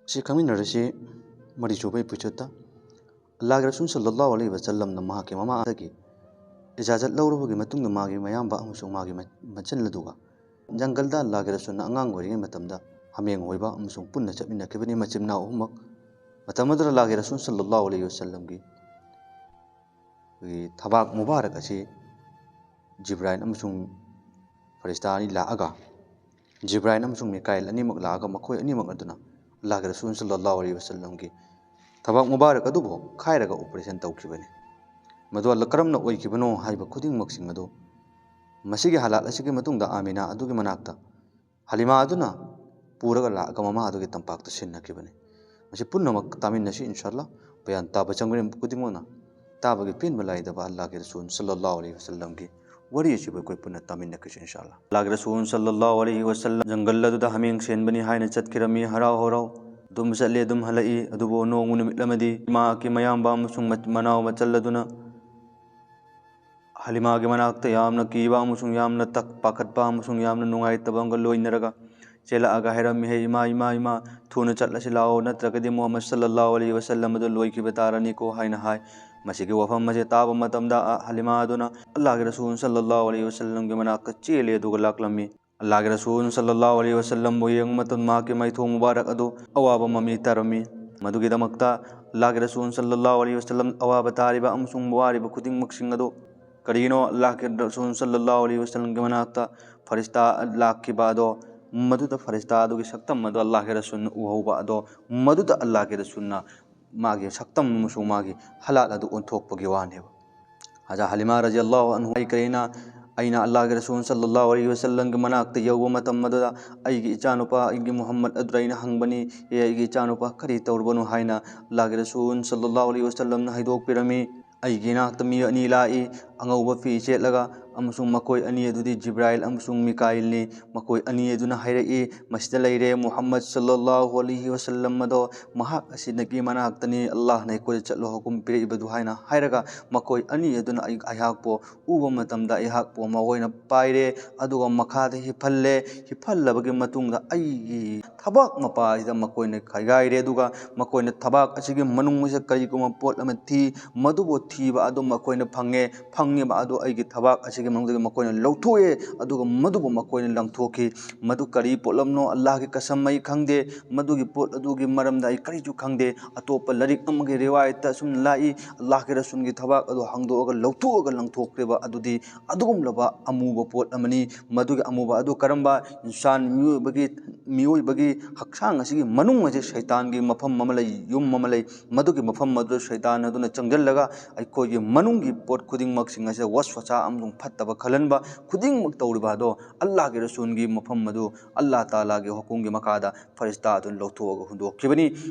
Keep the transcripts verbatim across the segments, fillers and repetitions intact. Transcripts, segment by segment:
ꯁꯤ ꯈꯪꯃꯤꯟꯅꯔꯁꯤ꯫ ꯃꯔꯤꯁꯨꯕ episode-ꯇ ꯑꯜꯂꯥꯍꯒꯤ ꯔꯁꯨꯜ ꯁꯜꯂꯜꯂꯥꯍꯨ ꯑꯂꯩꯍꯤ ꯋꯥꯁꯜꯂꯝꯅ ꯃꯍꯥꯛꯀꯤ ꯃꯃꯥꯗꯒꯤ ꯏꯖꯥꯖꯠ ꯂꯧꯔꯕꯒꯤ ꯃꯇꯨꯡꯗ ꯃꯥꯒꯤ ꯃꯌꯥꯝꯕ ꯑꯃꯁꯨꯡ ꯃꯥꯒꯤ ꯃꯆꯜ ꯑꯗꯨꯒ ꯖꯪꯒꯜꯗ ꯑꯜꯂꯥꯍꯒꯤ ꯔꯁꯨꯜꯅ ꯑꯉꯥꯡ ꯑꯣꯏꯔꯤꯉꯩ ꯃꯇꯝꯗ ꯍꯥꯃꯦꯡ ꯑꯣꯏꯕ ꯑꯃꯁꯨꯡ ꯄꯨꯟꯅ ꯆꯠꯃꯤꯟꯅꯈꯤꯕꯅꯤ꯫ ꯃꯆꯤꯟ ꯃꯅꯥꯎ ꯑꯍꯨꯝꯃꯛ꯫ ꯃꯇꯝ ꯑꯗꯨꯗ ꯑꯜꯂꯥꯍꯒꯤ ꯔꯁꯨꯜ ꯁꯜꯂꯜꯂꯥꯍꯨ ꯑꯂꯩꯍꯤ ꯋꯥꯁꯜꯂꯝꯒꯤ ꯑꯩꯈꯣꯏꯒꯤ ꯊꯕꯥꯛ ꯃꯨꯕꯥꯔꯛ ꯑꯁꯤ ꯖꯤꯕ꯭ꯔꯥꯏꯜ ꯑꯃꯁꯨꯡ ꯐꯔꯤꯁꯇꯥ ꯑꯅꯤ ꯂꯥꯛꯑꯒ, ꯖꯤꯕ꯭ꯔꯥꯏꯜ ꯑꯃꯁꯨꯡ ꯃꯤꯀꯥꯏꯜ ꯑꯅꯤꯃꯛ ꯂꯥꯛꯑꯒ ꯃꯈꯣꯏ ꯑꯅꯤꯃꯛ ꯑꯗꯨꯅ ꯑꯜꯂꯥꯍꯒꯤ ꯔꯁꯨꯜ ꯁꯜꯂꯜꯂꯥꯍꯨ ꯑꯂꯩꯍꯤ ꯋꯥꯁꯜꯂꯝꯒꯤ ꯊꯕꯥꯛ ꯃꯨꯕꯥꯔꯛ ꯑꯗꯨꯕꯨ ꯈꯥꯏꯔꯒ operation ꯇꯧꯈꯤꯕꯅꯤ꯫ ꯃꯗꯨ ꯑꯜꯂꯥ ꯀꯔꯝꯅ ꯑꯣꯏꯈꯤꯕꯅꯣ ꯍꯥꯏꯕ ꯈꯨꯗꯤꯡꯃꯛꯁꯤꯡ ꯑꯗꯨ ꯃꯁꯤꯒꯤ ꯍꯥꯂꯥꯠ ꯑꯁꯤꯒꯤ ꯃꯇꯨꯡꯗ ꯑꯥꯃꯤꯅꯥ ꯑꯗꯨꯒꯤ ꯃꯅꯥꯛꯇ ꯍꯂꯤꯃꯥ ꯑꯗꯨꯅ ꯄꯨꯔꯒ ꯂꯥꯛꯑꯒ ꯃꯃꯥ ꯑꯗꯨꯒꯤ ꯇꯝꯄꯥꯛꯇ ꯁꯤꯟꯅꯈꯤꯕꯅꯤ꯫ ꯃꯁꯤ ꯄꯨꯝꯅꯃꯛ ꯇꯥꯃꯤꯟꯅꯁꯤ ꯏꯟꯁꯥ ꯑꯜꯂꯥ꯫ ꯕꯌꯥꯟ ꯇꯥꯕ ꯆꯪꯕ ꯈꯨꯗꯤꯡꯃꯛꯅ ꯇꯥꯕꯒꯤ ꯄꯦꯟꯕ ꯂꯩꯇꯕ ꯑꯜꯂꯥꯍꯒꯤ ꯔꯁꯨꯜ ꯁꯜꯂꯜꯂꯥꯍꯨ ꯑꯂꯩꯍꯤ ꯋꯥꯁꯜꯂꯝꯒꯤ ꯋꯥꯔꯤ ꯑꯁꯤꯕꯨ ꯑꯩꯈꯣꯏ ꯄꯨꯟꯅ ꯇꯥꯃꯤꯟꯅꯈꯤꯁꯤ ꯏꯟꯁꯥ ꯑꯜꯂꯥ꯫ ꯑꯜꯂꯥꯍꯒꯤ ꯔꯁꯨꯜ ꯁꯜꯂꯜꯂꯥꯍꯨ ꯑꯂꯩꯍꯤ ꯋꯥꯁꯜꯂꯝ ꯖꯪꯒꯜ ꯑꯗꯨꯗ ꯍꯥꯃꯦꯡ ꯁꯦꯟꯕꯅꯤ ꯍꯥꯏꯅ ꯆꯠꯈꯤꯔꯝꯃꯤ꯫ ꯍꯔꯥꯎ ꯍꯔꯥꯎ ꯑꯗꯨꯝ ꯆꯠꯂꯤ, ꯑꯗꯨꯝ ꯍꯜꯂꯛꯏ꯫ ꯑꯗꯨꯕꯨ ꯅꯣꯡꯃ ꯅꯨꯃꯤꯠ ꯑꯃꯗꯤ ꯃꯍꯥꯛꯀꯤ ꯃꯌꯥꯝꯕ ꯑꯃꯁꯨꯡ ꯃ-, ꯃꯅꯥꯎ ꯃꯆꯜ ꯑꯗꯨꯅ ꯍꯂꯤꯃꯥꯒꯤ ꯃꯅꯥꯛꯇ ꯌꯥꯝꯅ ꯀꯤꯕ ꯑꯃꯁꯨꯡ ꯌꯥꯝꯅ ꯇꯛ-, ꯄꯥꯈꯠꯄ ꯑꯃꯁꯨꯡ ꯌꯥꯝꯅ ꯅꯨꯡꯉꯥꯏꯇꯕ ꯑꯃꯒ ꯂꯣꯏꯅꯔꯒ ꯆꯦꯜꯂꯛꯑꯒ ꯍꯥꯏꯔꯝꯃꯤ, "ꯍꯦ ꯏꯃꯥ, ꯏꯃꯥ, ꯏꯃꯥ, ꯊꯨꯅ ꯆꯠꯂꯁꯤ ꯂꯥꯛꯑꯣ, ꯅꯠꯇ꯭ꯔꯒꯗꯤ ꯃꯨꯍꯝꯃꯗ ꯁꯜꯂꯜꯂꯥꯍꯨ ꯑꯂꯩꯍꯤ ꯋꯥꯁꯜꯂꯝ ꯑꯗꯨ ꯂꯣꯏꯈꯤꯕ ꯇꯥꯔꯅꯤꯀꯣ" ꯍꯥꯏꯅ ꯍꯥꯏ꯫ ꯃꯁꯤꯒꯤ ꯋꯥꯐꯝ ꯑꯁꯤ ꯇꯥꯕ ꯃꯇꯝꯗ, ꯑ, ꯍꯂꯤꯃꯥ ꯑꯗꯨꯅ ꯑꯜꯂꯥꯍꯒꯤ ꯔꯁꯨꯜ ꯁꯜꯂꯜꯂꯥꯍꯨ ꯑꯂꯩꯍꯤ ꯋꯥꯁꯜꯂꯝꯒꯤ ꯃꯅꯥꯛꯇ ꯆꯦꯜꯂꯤ, ꯑꯗꯨꯒ ꯂꯥꯛꯂꯝꯃꯤ꯫ ꯑꯜꯂꯥꯍꯒꯤ ꯔꯁꯨꯜ ꯁꯜꯂꯜꯂꯥꯍꯨ ꯑꯂꯩꯍꯤ ꯋꯥꯁꯜꯂꯝꯕꯨ ꯌꯦꯡꯕ ꯃꯇꯝꯗ ꯃꯍꯥꯛꯀꯤ ꯃꯥꯏꯊꯣꯡ ꯃꯨꯕꯥꯔꯛ ꯑꯗꯨ ꯑꯋꯥꯕ ꯃꯃꯤ ꯇꯥꯔꯝꯃꯤ꯫ ꯃꯗꯨꯒꯤꯗꯃꯛꯇ ꯑꯜꯂꯥꯍꯒꯤ ꯔꯁꯨꯜ ꯁꯜꯂꯜꯂꯥꯍꯨ ꯑꯂꯩꯍꯤ ꯋꯥꯁꯜꯂꯝ ꯑꯋꯥꯕ ꯇꯥꯔꯤꯕ ꯑꯃꯁꯨꯡ ꯋꯥꯔꯤꯕ ꯈꯨꯗꯤꯡꯃꯛꯁꯤꯡ ꯑꯗꯨ ꯀꯔꯤꯒꯤꯅꯣ? ꯑꯜꯂꯥꯍꯒꯤ ꯔꯁꯨꯜ ꯁꯜꯂꯜꯂꯥꯍꯨ ꯑꯂꯩꯍꯤ ꯋꯥꯁꯜꯂꯝꯒꯤ ꯃꯅꯥꯛꯇ ꯐꯔꯤꯁꯇꯥ ꯂꯥꯛꯈꯤꯕ ꯑꯗꯣ, ꯃꯗꯨꯗ ꯐꯔꯤꯁꯇꯥ ꯑꯗꯨꯒꯤ ꯁꯛꯇꯝ ꯑꯗꯨ ꯑꯜꯂꯥꯍꯒꯤ ꯔꯁꯨꯜꯅ ꯎꯍꯧꯕ ꯑꯗꯣ, ꯃꯗꯨꯗ ꯑꯜꯂꯥꯍꯒꯤ ꯔꯁꯨꯜꯅ ꯃꯥꯒꯤ ꯁꯛꯇꯝ ꯑꯃꯁꯨꯡ ꯃꯥꯒꯤ ꯍꯥꯂꯥꯠ ꯑꯗꯨ ꯑꯣꯟꯊꯣꯛꯄꯒꯤ ꯋꯥꯅꯦꯕ꯫ ꯍꯖꯥ ꯍꯂꯤꯃꯥ ꯔꯖꯤꯌꯜꯂꯥꯍꯨ ꯑꯟꯍꯨ ꯍꯥꯏꯈ꯭ꯔꯦꯅ, "ꯑꯩꯅ ꯑꯜꯂꯥꯍꯒꯤ ꯔꯁꯨꯜ ꯁꯜꯂꯜꯂꯥꯍꯨ ꯑꯂꯩꯍꯤ ꯋꯥꯁꯜꯂꯝꯒꯤ ꯃꯅꯥꯛꯇ ꯌꯧꯕ ꯃꯇꯝ ꯑꯗꯨꯗ ꯑꯩꯒꯤ ꯏꯆꯥꯅꯨꯄꯥ, ꯑꯩꯒꯤ ꯃꯨꯍꯝꯃꯗ ꯑꯗꯨꯗ ꯑꯩꯅ ꯍꯪꯕꯅꯤ, 'ꯑꯦ ꯑꯩꯒꯤ ꯏꯆꯥꯅꯨꯄꯥ, ꯀꯔꯤ ꯇꯧꯔꯕꯅꯣ?' ꯍꯥꯏꯅ ꯑꯜꯂꯥꯍꯒꯤ ꯔꯁꯨꯜ ꯁꯜꯂꯜꯂꯥꯍꯨ ꯑꯂꯩꯍꯤ ꯋꯥꯁꯜꯂꯝꯅ ꯍꯥꯏꯗꯣꯛꯄꯤꯔꯝꯃꯤ꯫ ꯑꯩꯒꯤ ꯏꯅꯥꯛꯇ ꯃꯤ ꯑꯅꯤ ꯂꯥꯛꯏ, ꯑꯉꯧꯕ ꯐꯤ ꯁꯦꯠꯂꯒ, ꯑꯃꯁꯨꯡ ꯃꯈꯣꯏ ꯑꯅꯤ ꯑꯗꯨꯗꯤ ꯖꯤꯕ꯭ꯔꯥꯏꯜ ꯑꯃꯁꯨꯡ ꯃꯤꯀꯥꯏꯜꯅꯤ꯫ ꯃꯈꯣꯏ ꯑꯅꯤ ꯑꯗꯨꯅ ꯍꯥꯏꯔꯛꯏ, "ꯃꯁꯤꯗ ꯂꯩꯔꯦ ꯃꯨꯍꯝꯃꯗ ꯁꯜꯂꯜꯂꯥꯍꯨ ꯑꯂꯩꯍꯤ ꯋꯁꯜꯂꯝ ꯑꯗꯣ, ꯃꯍꯥꯛ ꯑꯁꯤꯗꯒꯤ ꯃꯅꯥꯛꯇꯅꯤ, ꯑꯜꯂꯥꯍꯅ ꯑꯩꯈꯣꯏꯗ ꯆꯠꯂꯣ ꯍꯨꯀꯨꯝ ꯄꯤꯔꯛꯏꯕꯗꯨ" ꯍꯥꯏꯅ ꯍꯥꯏꯔꯒ, ꯃꯈꯣꯏ ꯑꯅꯤ ꯑꯗꯨꯅ ꯑꯩ-, ꯑꯩꯍꯥꯛꯄꯨ ꯎꯕ ꯃꯇꯝꯗ ꯑꯩꯍꯥꯛꯄꯨ ꯃꯈꯣꯏꯅ ꯄꯥꯏꯔꯦ, ꯑꯗꯨꯒ ꯃꯈꯥꯗ ꯍꯤꯞꯍꯜꯂꯦ꯫ ꯍꯤꯞꯍꯜꯂꯕꯒꯤ ꯃꯇꯨꯡꯗ ꯑꯩꯒꯤ ꯊꯕꯥꯛ ꯃꯄꯥ ꯑꯁꯤꯗ ꯃꯈꯣꯏꯅ ꯈꯥꯏꯒꯥꯏꯔꯦ, ꯑꯗꯨꯒ ꯃꯈꯣꯏꯅ ꯊꯕꯥꯛ ꯑꯁꯤꯒꯤ ꯃꯅꯨꯡ ꯑꯁꯤꯗ ꯀꯔꯤꯒꯨꯝꯕ ꯄꯣꯠ ꯑꯃ ꯊꯤ, ꯃꯗꯨꯕꯨ ꯊꯤꯕ ꯑꯗꯨ ꯃꯈꯣꯏꯅ ꯐꯪꯉꯦ꯫ ꯐꯪꯉꯤꯕ ꯑꯗꯨ ꯑꯩꯒꯤ ꯊꯕꯥꯛ ꯑꯁꯤꯒꯤ ꯃꯅꯨꯡꯗꯒꯤ ꯃꯈꯣꯏꯅ ꯂꯧꯊꯣꯛꯑꯦ, ꯑꯗꯨꯒ ꯃꯗꯨꯕꯨ ꯃꯈꯣꯏꯅ ꯂꯪꯊꯣꯛꯈꯤ꯫ ꯃꯗꯨ ꯀꯔꯤ ꯄꯣꯠꯂꯝꯅꯣ, ꯑꯜꯂꯥꯍꯒꯤ ꯀꯁꯝ, ꯑꯩ ꯈꯪꯗꯦ꯫ ꯃꯗꯨꯒꯤ ꯄꯣꯠ ꯑꯗꯨꯒꯤ ꯃꯔꯝꯗ ꯑꯩ ꯀꯔꯤꯁꯨ ꯈꯪꯗꯦ꯫ ꯑꯇꯣꯞꯄ ꯂꯥꯏꯔꯤꯛ ꯑꯃꯒꯤ ꯔꯤꯋꯥꯌꯠꯇ ꯑꯁꯨꯝꯅ ꯂꯥꯛꯏ, "ꯑꯜꯂꯥꯍꯒꯤ ꯔꯁꯨꯜꯒꯤ ꯊꯕꯥꯛ ꯑꯗꯨ ꯍꯥꯡꯗꯣꯛꯑꯒ ꯂꯧꯊꯣꯛꯑꯒ ꯂꯪꯊꯣꯛꯈ꯭ꯔꯤꯕ ꯑꯗꯨꯗꯤ ꯑꯗꯨꯒꯨꯝꯂꯕ ꯑꯃꯨꯕ ꯄꯣꯠ ꯑꯃꯅꯤ"꯫ ꯃꯗꯨꯒꯤ ꯑꯃꯨꯕ ꯑꯗꯨ ꯀꯔꯝꯕ ꯏꯟꯁꯥꯟ, ꯃꯤꯑꯣꯏꯕꯒꯤ, ꯃꯤꯑꯣꯏꯕꯒꯤ ꯍꯛꯆꯥꯡ ꯑꯁꯤꯒꯤ ꯃꯅꯨꯡ ꯑꯁꯤ ꯁꯩꯇꯥꯟꯒꯤ ꯃꯐꯝ ꯑꯃ ꯂꯩ, ꯌꯨꯝ ꯑꯃ ꯂꯩ꯫ ꯃꯗꯨꯒꯤ ꯃꯐꯝ ꯑꯗꯨꯗ ꯁꯩꯇꯥꯟ ꯑꯗꯨꯅ ꯆꯪꯁꯤꯜꯂꯒ ꯑꯩꯈꯣꯏꯒꯤ ꯃꯅꯨꯡꯒꯤ ꯄꯣꯠ ꯈꯨꯗꯤꯡꯃꯛꯁꯤꯡ ꯑꯁꯤꯗ ꯋꯁꯋꯁꯥ ꯑꯃꯁꯨꯡ ꯐꯠꯇꯕ ꯈꯜꯍꯟꯕ ꯈꯨꯗꯤꯡꯃꯛ ꯇꯧꯔꯤꯕ ꯑꯗꯣ, ꯑꯜꯂꯥꯍꯒꯤ ꯔꯁꯨꯜꯒꯤ ꯃꯐꯝ ꯑꯗꯨ ꯑꯜꯂꯥꯍ ꯇꯥꯂꯥꯒꯤ ꯍꯨꯀꯨꯝꯒꯤ ꯃꯈꯥꯗ ꯐꯔꯤꯁꯇꯥ ꯑꯗꯨꯅ ꯂꯧꯊꯣꯛꯑꯒ ꯍꯨꯟꯗꯣꯛꯈꯤꯕꯅꯤ꯫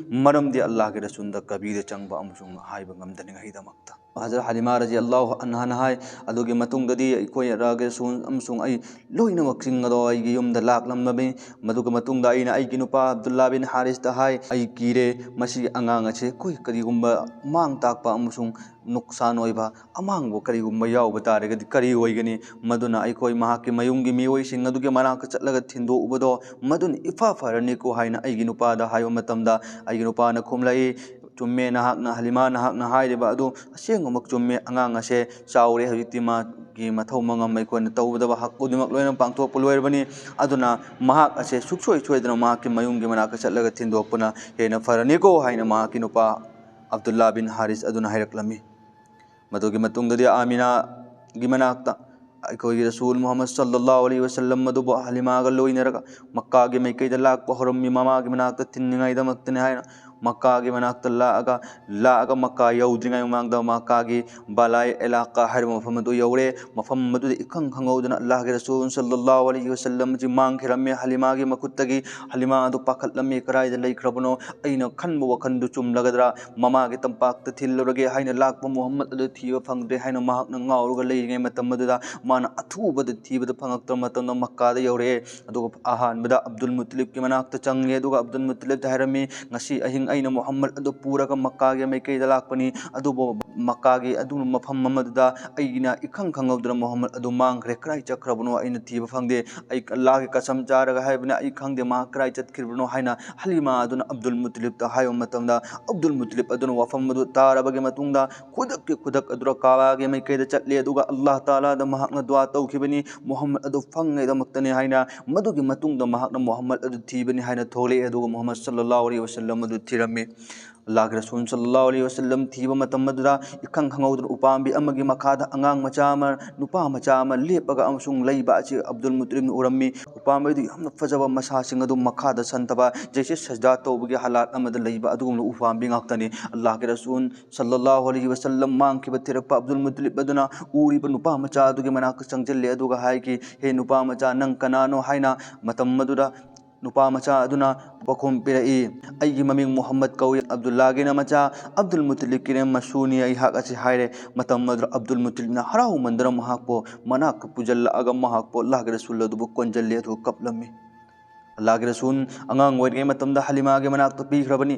ꯃꯔꯝꯗꯤ ꯑꯜꯂꯥꯍꯒꯤ ꯔꯁꯨꯜꯗ ꯀꯕꯤꯗ ꯆꯪꯕ ꯑꯃꯁꯨꯡ ꯍꯥꯏꯕ ꯉꯝꯗꯅꯤꯡꯉꯥꯏꯗꯃꯛꯇ꯫ ꯍꯖꯔꯠ ꯍꯂꯤꯃꯥ ꯔꯖꯤꯌꯜꯂꯥꯍꯨ ꯑꯟꯍꯥꯅ ꯍꯥꯏ, ꯑꯗꯨꯒꯤ ꯃꯇꯨꯡꯗꯗꯤ ꯑꯩꯈꯣꯏ ꯑꯜꯂꯥꯍꯒꯤ ꯔꯁꯨꯜ ꯑꯃꯁꯨꯡ ꯑꯩ ꯂꯣꯏꯅꯃꯛꯁꯤꯡ ꯑꯗꯣ ꯑꯩꯒꯤ ꯌꯨꯝꯗ ꯂꯥꯛꯂꯝꯂꯕꯅꯤ꯫ ꯃꯗꯨꯒꯤ ꯃꯇꯨꯡꯗ ꯑꯩꯅ ꯑꯩꯒꯤ ꯅꯨꯄꯥ ꯑꯕꯗꯨꯜꯂꯥ ꯕꯤꯟ ꯍꯥꯔꯤꯁꯇ ꯍꯥꯏ, "ꯑꯩ ꯀꯤꯔꯦ, ꯃꯁꯤꯒꯤ ꯑꯉꯥꯡ ꯑꯁꯦ ꯑꯩꯈꯣꯏ ꯀꯔꯤꯒꯨꯝꯕ ꯃꯥꯡ ꯇꯥꯛꯄ ꯑꯃꯁꯨꯡ ꯅꯨꯛꯁꯥꯟ ꯑꯣꯏꯕ ꯑꯃꯥꯡꯕ ꯀꯔꯤꯒꯨꯝꯕ ꯌꯥꯎꯕ ꯇꯥꯔꯒꯗꯤ ꯀꯔꯤ ꯑꯣꯏꯒꯅꯤ?" ꯃꯗꯨꯅ ꯑꯩꯈꯣꯏ ꯃꯍꯥꯛꯀꯤ ꯃꯌꯨꯝꯒꯤ ꯃꯤꯑꯣꯏꯁꯤꯡ ꯑꯗꯨꯒꯤ ꯃꯅꯥꯛꯇ ꯆꯠꯂꯒ ꯊꯤꯟꯗꯣꯛꯎꯕꯗꯣ ꯃꯗꯨꯅ ꯏꯐ ꯐꯔꯅꯤꯀꯣ ꯍꯥꯏꯅ ꯑꯩꯒꯤ ꯅꯨꯄꯥꯗ ꯍꯥꯏꯕ ꯃꯇꯝꯗ, ꯑꯩꯒꯤ ꯅꯨꯄꯥꯅ ꯈꯨꯝꯂꯛꯏ, "ꯆꯨꯝꯃꯦ, ꯅꯍꯥꯛꯅ, ꯍꯂꯤꯃꯥ, ꯅꯍꯥꯛꯅ ꯍꯥꯏꯔꯤꯕ ꯑꯗꯨ ꯑꯁꯦꯡꯕꯃꯛ ꯆꯨꯝꯃꯦ꯫ ꯑꯉꯥꯡ ꯑꯁꯦ ꯆꯥꯎꯔꯦ, ꯍꯧꯖꯤꯛꯇꯤ ꯃꯥꯒꯤ ꯃꯊꯧ ꯃꯉꯝ ꯑꯩꯈꯣꯏꯅ ꯇꯧꯒꯗꯕ ꯍꯛ ꯈꯨꯗꯤꯡꯃꯛ ꯂꯣꯏꯅ ꯄꯥꯡꯊꯣꯛꯄ ꯂꯣꯏꯔꯕꯅꯤ꯫ ꯑꯗꯨꯅ ꯃꯍꯥꯛ ꯑꯁꯦ ꯁꯨꯛꯁꯣꯏ ꯁꯣꯏꯗꯅ ꯃꯍꯥꯛꯀꯤ ꯃꯌꯨꯝꯒꯤ ꯃꯅꯥꯛꯇ ꯆꯠꯂꯒ ꯊꯤꯟꯗꯣꯛꯄꯅ ꯍꯦꯟꯅ ꯐꯔꯅꯤꯀꯣ" ꯍꯥꯏꯅ ꯃꯍꯥꯛꯀꯤ ꯅꯨꯄꯥ ꯑꯕꯗꯨꯜꯂꯥ ꯕꯤꯟ ꯍꯥꯔꯤꯁ ꯑꯗꯨꯅ ꯍꯥꯏꯔꯛꯂꯝꯃꯤ꯫ ꯃꯗꯨꯒꯤ ꯃꯇꯨꯡꯗꯗꯤ ꯑꯥꯃꯤꯅꯥꯒꯤ ꯃꯅꯥꯛꯇ ꯑꯩꯈꯣꯏꯒꯤ ꯔꯁꯨꯜ ꯃꯨꯍꯝꯃꯗ ꯁꯜꯂꯜꯂꯥꯍꯨ ꯑꯂꯩꯍꯤ ꯋꯁꯜꯂꯝ ꯑꯗꯨꯕꯨ ꯍꯂꯤꯃꯥꯒ ꯂꯣꯏꯅꯔꯒ ꯃꯛꯀꯥꯒꯤ ꯃꯥꯏꯀꯩꯗ ꯂꯥꯛꯄ ꯍꯧꯔꯝꯃꯤ, ꯃꯃꯥꯒꯤ ꯃꯅꯥꯛꯇ ꯊꯤꯟꯅꯤꯡꯉꯥꯏꯗꯃꯛꯇꯅꯤ ꯍꯥꯏꯅ꯫ ꯃꯛꯀꯥꯒꯤ ꯃꯅꯥꯛꯇ ꯂꯥꯛꯑꯒ, ꯂꯥꯛꯑꯒ ꯃꯛꯀꯥ ꯌꯧꯗ꯭ꯔꯤꯉꯩ ꯃꯃꯥꯡꯗ ꯃꯛꯀꯥꯒꯤ ꯕꯥꯂꯥꯏ ꯑꯦꯂꯥꯀꯥ ꯍꯥꯏꯔꯤꯕ ꯃꯐꯝ ꯑꯗꯨ ꯌꯧꯔꯦ꯫ ꯃꯐꯝ ꯑꯗꯨꯗ ꯏꯈꯪ ꯈꯪꯍꯧꯗꯅ ꯑꯜꯂꯥꯍꯒꯤ ꯔꯁꯨꯜ ꯁꯜꯂꯜꯂꯥꯍꯨ ꯑꯂꯩꯍꯤ ꯋꯁꯜꯂꯝ ꯑꯁꯤ ꯃꯥꯡꯈꯤꯔꯝꯃꯦ ꯍꯂꯤꯃꯥꯒꯤ ꯃꯈꯨꯠꯇꯒꯤ꯫ ꯍꯂꯤꯃꯥ ꯑꯗꯨ ꯄꯥꯈꯠꯂꯝꯃꯤ, "ꯀꯗꯥꯏꯗ ꯂꯩꯈ꯭ꯔꯕꯅꯣ? ꯑꯩꯅ ꯈꯟꯕ ꯋꯥꯈꯜꯗꯨ ꯆꯨꯝꯂꯒꯗ꯭ꯔꯥ? ꯃꯃꯥꯒꯤ ꯇꯝꯄꯥꯛꯇ ꯊꯤꯜꯂꯨꯔꯒꯦ ꯍꯥꯏꯅ ꯂꯥꯛꯄ ꯃꯨꯍꯝꯃꯗ ꯑꯗꯨ ꯊꯤꯕ ꯐꯪꯗ꯭ꯔꯦ" ꯍꯥꯏꯅ ꯃꯍꯥꯛꯅ ꯉꯥꯎꯔꯒ ꯂꯩꯔꯤꯉꯩ ꯃꯇꯝ ꯑꯗꯨꯗ, ꯃꯥꯅ ꯑꯊꯨꯕꯗ ꯊꯤꯕꯗ ꯐꯪꯉꯛꯇ꯭ꯔꯕ ꯃꯇꯝꯗ ꯃꯛꯀꯥꯗ ꯌꯧꯔꯛꯑꯦ꯫ ꯑꯗꯨꯒ ꯑꯍꯥꯟꯕꯗ ꯑꯕꯗꯨꯜ ꯃꯨꯇꯂꯤꯕꯀꯤ ꯃꯅꯥꯛꯇ ꯆꯪꯉꯦ꯫ ꯑꯗꯨꯒ ꯑꯕꯗꯨꯜ ꯃꯨꯇꯂꯤꯕꯇ ꯍꯥꯏꯔꯝꯃꯤ, "ꯉꯁꯤ ꯑꯍꯤꯡ ꯑꯩꯅ ꯃꯨꯍꯝꯃꯗ ꯑꯗꯨ ꯄꯨꯔꯒ ꯃꯛꯀꯥꯒꯤ ꯃꯥꯏꯀꯩꯗ ꯂꯥꯛꯄꯅꯤ, ꯑꯗꯨꯕꯨ ꯃꯛꯀꯥꯒꯤ ꯑꯗꯨꯒꯨꯝꯕ ꯃꯐꯝ ꯑꯃꯗꯨꯗ ꯑꯩꯅ ꯏꯈꯪ ꯈꯪꯍꯧꯗꯅ ꯃꯨꯍꯝꯃꯗ ꯑꯗꯨ ꯃꯥꯡꯈ꯭ꯔꯦ꯫ ꯀꯗꯥꯏ ꯆꯠꯈ꯭ꯔꯕꯅꯣ ꯑꯩꯅ ꯊꯤꯕ ꯐꯪꯗꯦ꯫ ꯑꯩ ꯑꯜꯂꯥꯍꯒꯤ ꯀꯁꯝ ꯆꯥꯔꯒ ꯍꯥꯏꯕꯅꯤ, ꯑꯩ ꯈꯪꯗꯦ ꯃꯍꯥꯛ ꯀꯗꯥꯏ ꯆꯠꯈ꯭ꯔꯤꯕꯅꯣ" ꯍꯥꯏꯅ ꯍꯂꯤꯃꯥ ꯑꯗꯨꯅ ꯑꯕꯗꯨꯜ ꯃꯨꯇꯂꯤꯕꯇ ꯍꯥꯏꯕ ꯃꯇꯝꯗ, ꯑꯕꯗꯨꯜ ꯃꯨꯇꯂꯤꯕ ꯑꯗꯨꯅ ꯋꯥꯐꯝ ꯑꯗꯨ ꯇꯥꯔꯕꯒꯤ ꯃꯇꯨꯡꯗ, ꯈꯨꯗꯛꯀꯤ ꯈꯨꯗꯛ ꯑꯗꯨꯗ ꯀꯥꯕꯥꯒꯤ ꯃꯥꯏꯀꯩꯗ ꯆꯠꯂꯦ꯫ ꯑꯗꯨꯒ ꯑꯜꯂꯥꯍ ꯇꯥꯂꯥꯗ ꯃꯍꯥꯛꯅ ꯗꯨꯋꯥ ꯇꯧꯈꯤꯕꯅꯤ, ꯃꯨꯍꯝꯃꯗ ꯑꯗꯨ ꯐꯪꯉꯩꯗꯃꯛꯇꯅꯤ ꯍꯥꯏꯅ꯫ ꯃꯗꯨꯒꯤ ꯃꯇꯨꯡꯗ ꯃꯍꯥꯛꯅ ꯃꯨꯍꯝꯃꯗ ꯑꯗꯨ ꯊꯤꯕꯅꯤ ꯍꯥꯏꯅ ꯊꯣꯛꯂꯛꯑꯦ꯫ ꯑꯗꯨꯒ ꯃꯨꯍꯝꯃꯗ ꯁꯜꯂꯜꯂꯥꯍꯨ ꯑꯂꯩꯍꯤ ꯋꯁꯜꯂꯝ ꯑꯗꯨ ꯊꯤꯔꯝꯃꯤ꯫ ꯑꯜꯂꯥꯍꯒꯤ ꯔꯁꯨꯜ ꯁꯜꯂꯜꯂꯥꯍꯨ ꯑꯂꯩꯍꯤ ꯋꯁꯜꯂꯝ ꯊꯤꯕ ꯃꯇꯝ ꯑꯗꯨꯗ ꯏꯈꯪ ꯈꯪꯍꯧꯗꯅ ꯎꯄꯥꯝꯕꯤ ꯑꯃꯒꯤ ꯃꯈꯥꯗ ꯑꯉꯥꯡ ꯃꯆꯥ ꯑꯃ, ꯅꯨꯄꯥ ꯃꯆꯥ ꯑꯃ ꯂꯦꯞꯄꯒ ꯑꯃꯁꯨꯡ ꯂꯩꯕ ꯑꯁꯤ ꯑꯕꯗꯨꯜ ꯃꯨꯇꯂꯤꯕꯅ ꯎꯔꯝꯃꯤ꯫ ꯎꯄꯥꯝꯕꯤꯗꯨ ꯌꯥꯝꯅ ꯐꯖꯕ, ꯃꯁꯥꯁꯤꯡ ꯑꯗꯨ ꯃꯈꯥꯗ ꯁꯟꯊꯕ, ꯖꯩꯁꯦ ꯁꯖꯗꯥ ꯇꯧꯕꯒꯤ ꯍꯥꯂꯥꯠ ꯑꯃꯗ ꯂꯩꯕ ꯑꯗꯨꯒꯨꯝꯂꯕ ꯎꯄꯥꯝꯕꯤ ꯉꯥꯛꯇꯅꯤ꯫ ꯑꯜꯂꯥꯍꯒꯤ ꯔꯁꯨꯜ ꯁꯜꯂꯜꯂꯥꯍꯨ ꯑꯂꯩꯍꯤ ꯋꯁꯜꯂꯝ ꯃꯥꯡꯈꯤꯕ ꯊꯤꯔꯛꯄ ꯑꯕꯗꯨꯜ ꯃꯨꯇꯂꯤꯕ ꯑꯗꯨꯅ ꯎꯔꯤꯕ ꯅꯨꯄꯥ ꯃꯆꯥ ꯑꯗꯨꯒꯤ ꯃꯅꯥꯛꯇ ꯆꯪꯁꯤꯜꯂꯦ꯫ ꯑꯗꯨꯒ ꯍꯥꯏꯈꯤ, "ꯍꯦ ꯅꯨꯄꯥ ꯃꯆꯥ, ꯅꯪ ꯀꯅꯥꯅꯣ?" ꯍꯥꯏꯅ꯫ ꯃꯇꯝ ꯑꯗꯨꯗ ꯅꯨꯄꯥ ꯃꯆꯥ ꯑꯗꯨꯅ ꯄꯥꯎꯈꯨꯝ ꯄꯤꯔꯛꯏ, "ꯑꯩꯒꯤ ꯃꯃꯤꯡ ꯃꯨꯍꯝꯃꯗ ꯀꯧꯏ, ꯑꯕꯗꯨꯜꯂꯥꯍꯒꯤꯅ ꯃꯆꯥ, ꯑꯕꯗꯨꯜ ꯃꯨꯇꯂꯤꯕꯀꯤꯅ ꯃꯁꯨꯅꯤ ꯑꯩꯍꯥꯛ" ꯑꯁꯤ ꯍꯥꯏꯔꯦ꯫ ꯃꯇꯝ ꯑꯗꯨꯗ ꯑꯕꯗꯨꯜ ꯃꯨꯇꯂꯤꯕꯅ ꯍꯔꯥꯎꯃꯟꯗꯅ ꯃꯍꯥꯛꯄꯨ ꯃꯅꯥꯛꯇ ꯄꯨꯁꯤꯜꯂꯛꯑꯒ ꯃꯍꯥꯛꯄꯨ ꯑꯜꯂꯥꯍꯒꯤ ꯔꯁꯨꯜ ꯑꯗꯨꯕꯨ ꯀꯣꯟꯁꯤꯜꯂꯦ ꯑꯗꯨꯒ ꯀꯞꯂꯝꯃꯤ꯫ ꯑꯜꯂꯥꯍꯒꯤ ꯔꯁꯨꯜ ꯑꯉꯥꯡ ꯑꯣꯏꯔꯤꯉꯩ ꯃꯇꯝꯗ ꯍꯂꯤꯃꯥꯒꯤ ꯃꯅꯥꯛꯇ ꯄꯤꯈ꯭ꯔꯕꯅꯤ꯫